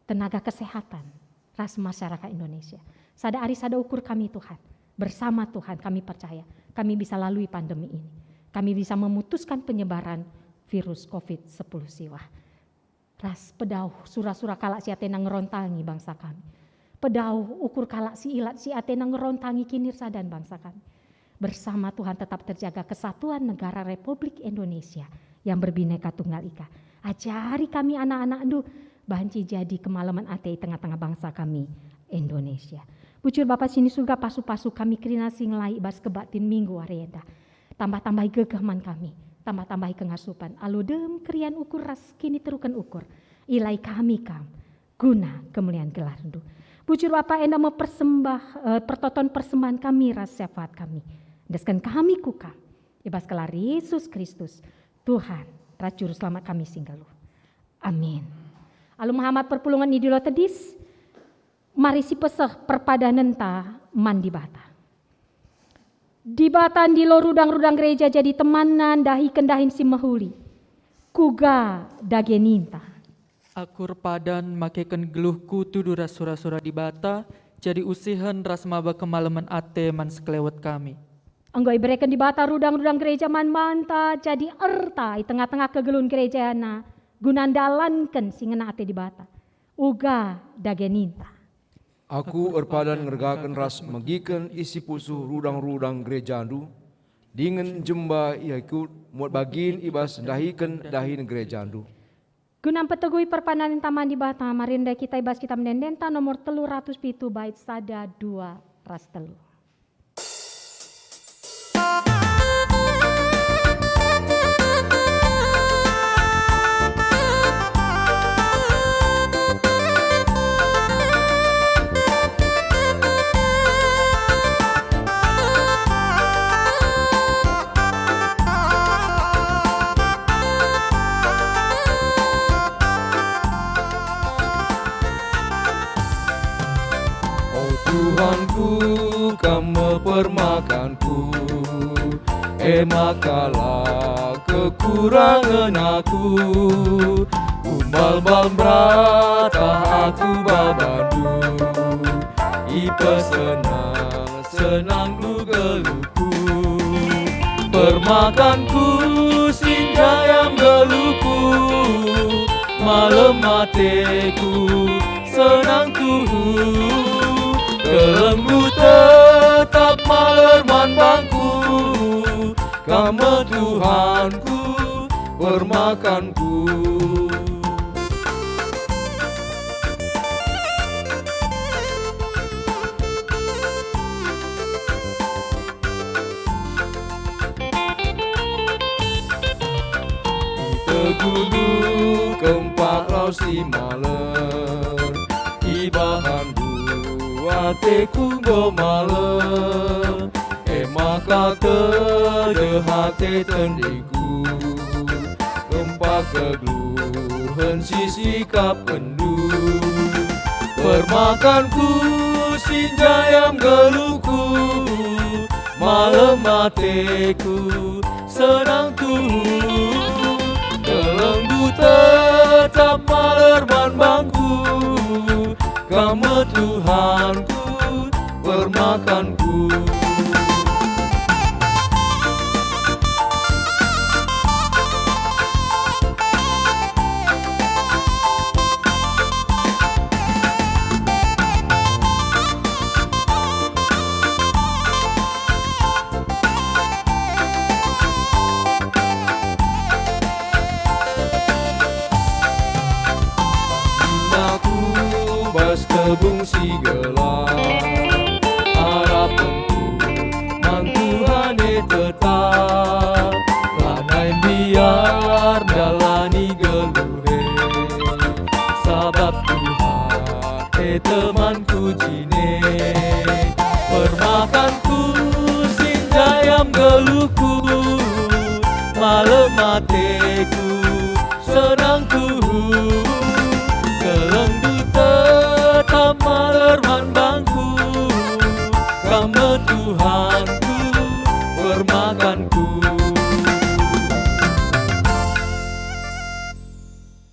tenaga kesehatan, ras masyarakat Indonesia. Sada ari sada ukur kami, Tuhan. Bersama Tuhan kami percaya, kami bisa lalui pandemi ini. Kami bisa memutuskan penyebaran virus covid sepuluh siwah. Ras pedauh sura-sura kalak si atena ngerontangi bangsa kami. Pedauh ukur kalak si ilat si atena ngerontangi kinirsadan bangsa kami. Bersama Tuhan tetap terjaga kesatuan negara Republik Indonesia yang berbineka tunggal ika. Ajari kami anak-anakNdu banci jadi kemalemen ate i tengah-tengah bangsa kami, Indonesia. Bujur Bapa si ni Surga, pasu-pasu kami kerina si ngelai i bas kebaktin minggu wari enda. Tambah-tambahi gegeh man kami, tambah-tambahi kengasupen, alu dem keriahen ukur ras kiniteruken ukur. Ilai kami Kam, guna kemulian gelarNdu. Bujur Bapa, enda me persembah, eh, pertoton persembahan kami ras syafaat kami. Endesken kami ku Kam, i bas gelar Yesus Kristus, Tuhan ras Juru Selamat kami si nggeluh. Amin. Alu mehamat perpulungen i Dilo Tedis, mari sipeseh perpadanenta man Dibata. Dibata ndilo rudang-rudang gereja jadi temanna ndahiken dahin si mehuli. Kuga dage ninta? Aku erpadan makeken geluhku tudu ras sura-sura Dibata, jadi usihen ras maba kemalemen ate man sekelewet kami. Enggo ibereken Dibata rudang-rudang gereja man banta jadi erta i tengah-tengah kegeluhen gerejana guna ndalanken si ngena ate Dibata. Uga dage ninta. Aku erpadan ngergaken ras megiken isi pusuh rudang-rudang gerejandu, dingen jemba ia ikut muat bagin i bas ndahiken dahin gerejandu. Guna mpeteguhi perpadan enta man Dibata, mari ndai kita i bas Kitab Ende-endenta nomor telu ratus pitu bait sada, dua, ras telu. O Tuhanku, Kam me permakanku, e maka la kekurangen aku. Kumbal-mbal merata aku ba baNdu, ipesenang-senangndu geluhku. Permakanku, sinjai am geluhku, malem ateku, senang tuhu. Kelengndu tetap maler man bangku, Kam me Tuhanku, permakanku. Iteguhndu kempak lau si maler, ibahanndu ateku enggo maler, e maka tedeh ate tendiku. Kempak kegeluhen si sikapkenndu, permakanku, sinjai am geluhku, malem ateku, senang tuhu. Kelengndu tetap maler man bangku, Kam me Tuhanku, permakanku. Aku bas tebung si gelap, arapenku man Tuhan e tetap. Lanai mbiar ndalani geluh e, sabap Tuhan e temanku jine. Permakanku, sinjai am geluhku, malem ateku, senang tuhu. Kelengndu tetap maler man bangku, Kam me Tuhanku, permakanku.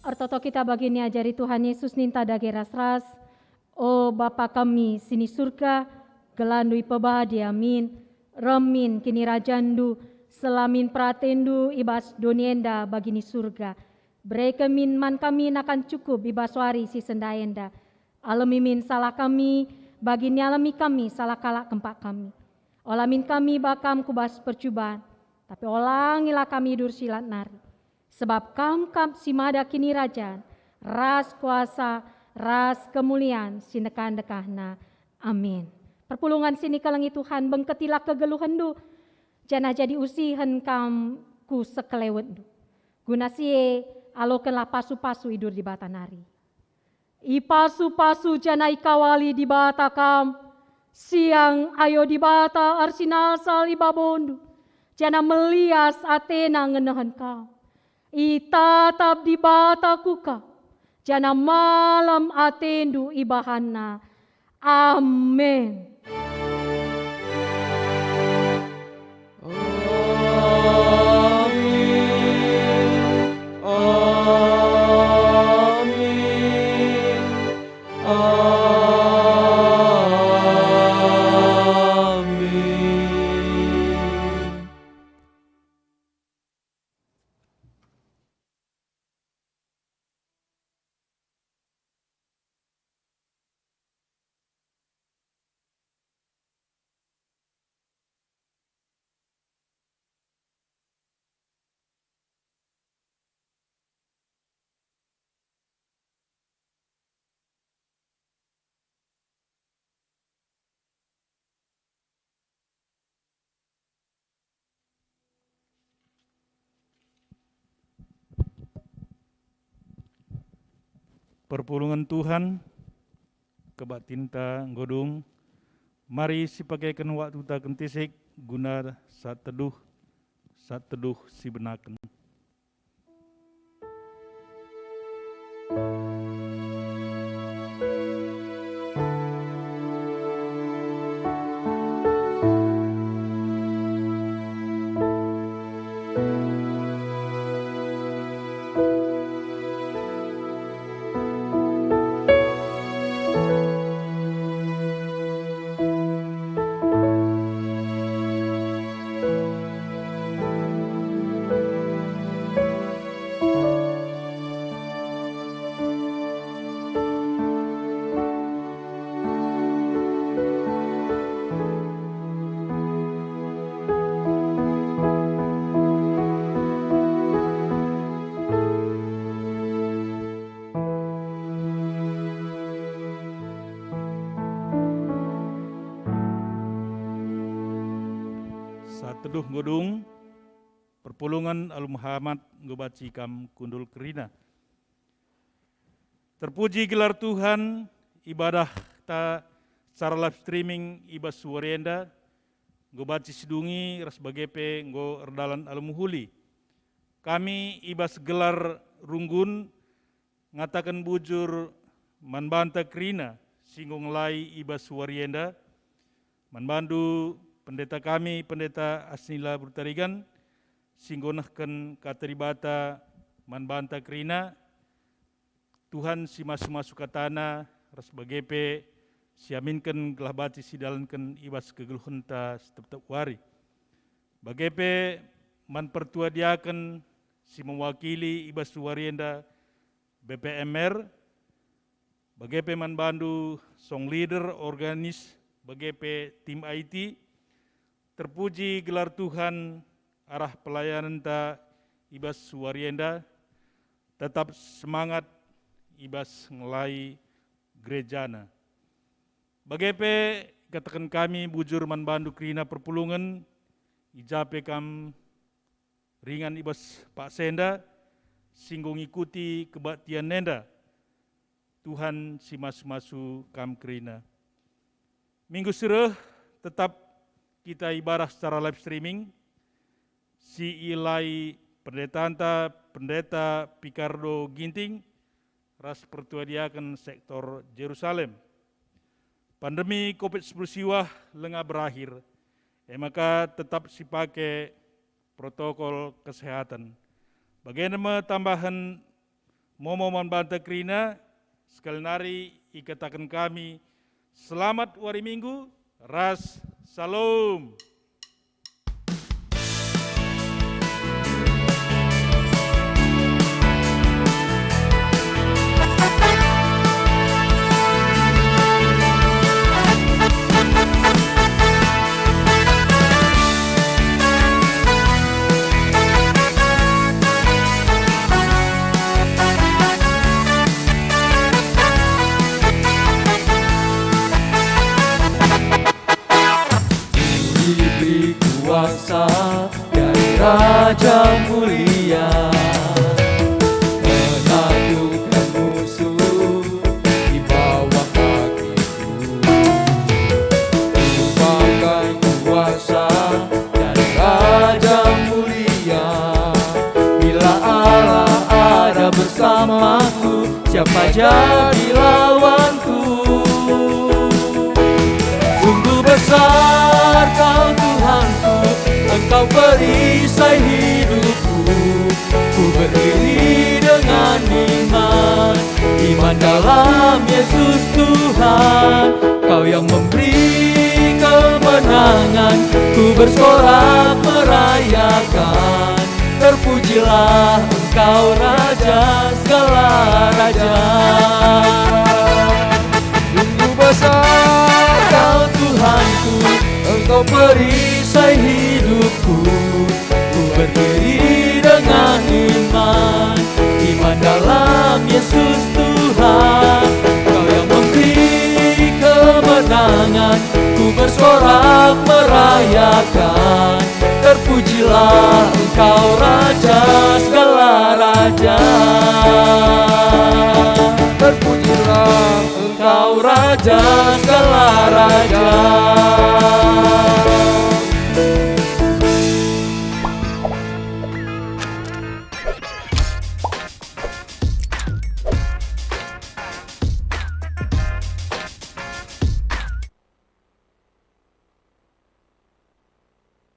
Ertoto kita bagi niajari Tuhan Yesus ninta dage ras-ras, O Bapa kami si ni Surga, gelanNdu ipebadi amin, reh min kinirajanNdu, seh min peratenNdu i bas doni enda bagi ni Surga. Bereken min man kami nakan cukup i bas wari si sendah enda. Alemi min salah kami, bagi nialemi kami salah kalak kempak kami. Ola min kami ibahan Kam ku bas percuban, tapi olangilah kami idur si lat nari. Sebab Kam kap si mada kinirajan, ras kuasa, ras kemulian si ndekah-ndekahna. Amin. Perpulungen si nikelengi Tuhan, bengketilah kegeluhenndu, janah jadi usihen kam ku sekelewetndu. Guna si e, alokenlah pasu-pasu idur Dibata nari. Ipasu-pasu janah ikawali Dibata kam. Siang ayo Dibata ersinalsal i babondu, janah melias atena ngenehen kam. Itatap Dibata ku kam, janah malem atendu ibahanNa. Amin. Perpulungen Tuhan, kebaktinta enggo dung, mari sipakeken waktuta kentisik guna saat teduh, saat teduh si benaken. Saat teduh enggo dung, perpulungen alu mehamat enggo banci kam kundul kerina. Terpuji gelar Tuhan, ibadahta secara live streaming i bas wari enda enggo banci sidungi ras bage pe enggo erdalan alu mehuli. Kami i bas gelar runggun ngataken bujur man banta kerina si enggo ngelai i bas wari enda, man bandu pendeta kami, Pendeta Asnila Burtarigan, si enggo nehken Kata Dibata man banta kerina, Tuhan si masu-masu kataNa ras bage pe si aminken gelah banci sidalanken i bas kegeluhenta si tep-tep wari. Bage pe man pertua diaken si mewakili i bas wari enda, B P M R, bage pe man bandu song leader, organis, bage pe tim I T, terpuji gelar Tuhan arah pelayanenta i bas wari enda, tetap semangat i bas ngelai gerejana. Bage pe kataken kami bujur man bandu kerina perpulungen, i ja pe kam ringan i bas paksa enda, si enggo ngikuti kebaktian enda. Tuhan si masu-masu kam kerina. Minggu si reh tetap kita ibadah secara live streaming, si ielai pendetanta, Pendeta Picardo Ginting, ras pertua diaken sektor Jerusalem. Pandemi covid sepuluh siwah langa berakhir, e maka tetap sipake protokol kesehatan. Bagenda me tambahen momo man banta kerina, sekali nari ikataken kami, selamat wari Minggu ras Salom. Diberi kuasa dari Raja Mulia, menaklukkan musuh di bawah kakiku. Kumakan kuasa dari Raja Mulia. Bila Allah ada bersamaku, siapa jadi lawanku? Sungguh besar Kau, Tuhanku, Engkau perisai hidupku. Ku berdiri dengan iman, iman dalam Yesus Tuhan. Kau yang memberi kemenangan, ku bersorak merayakan. Terpujilah Engkau, Raja segala raja. Sungguh besar Kau, Tuhanku, Engkau perisai hidupku. Ku berdiri dengan iman, iman dalam Yesus Tuhan. Kau yang memberi kemenangan, ku bersorak merayakan. Terpujilah Engkau, Raja segala raja. Terpuji Engkau Raja segala raja.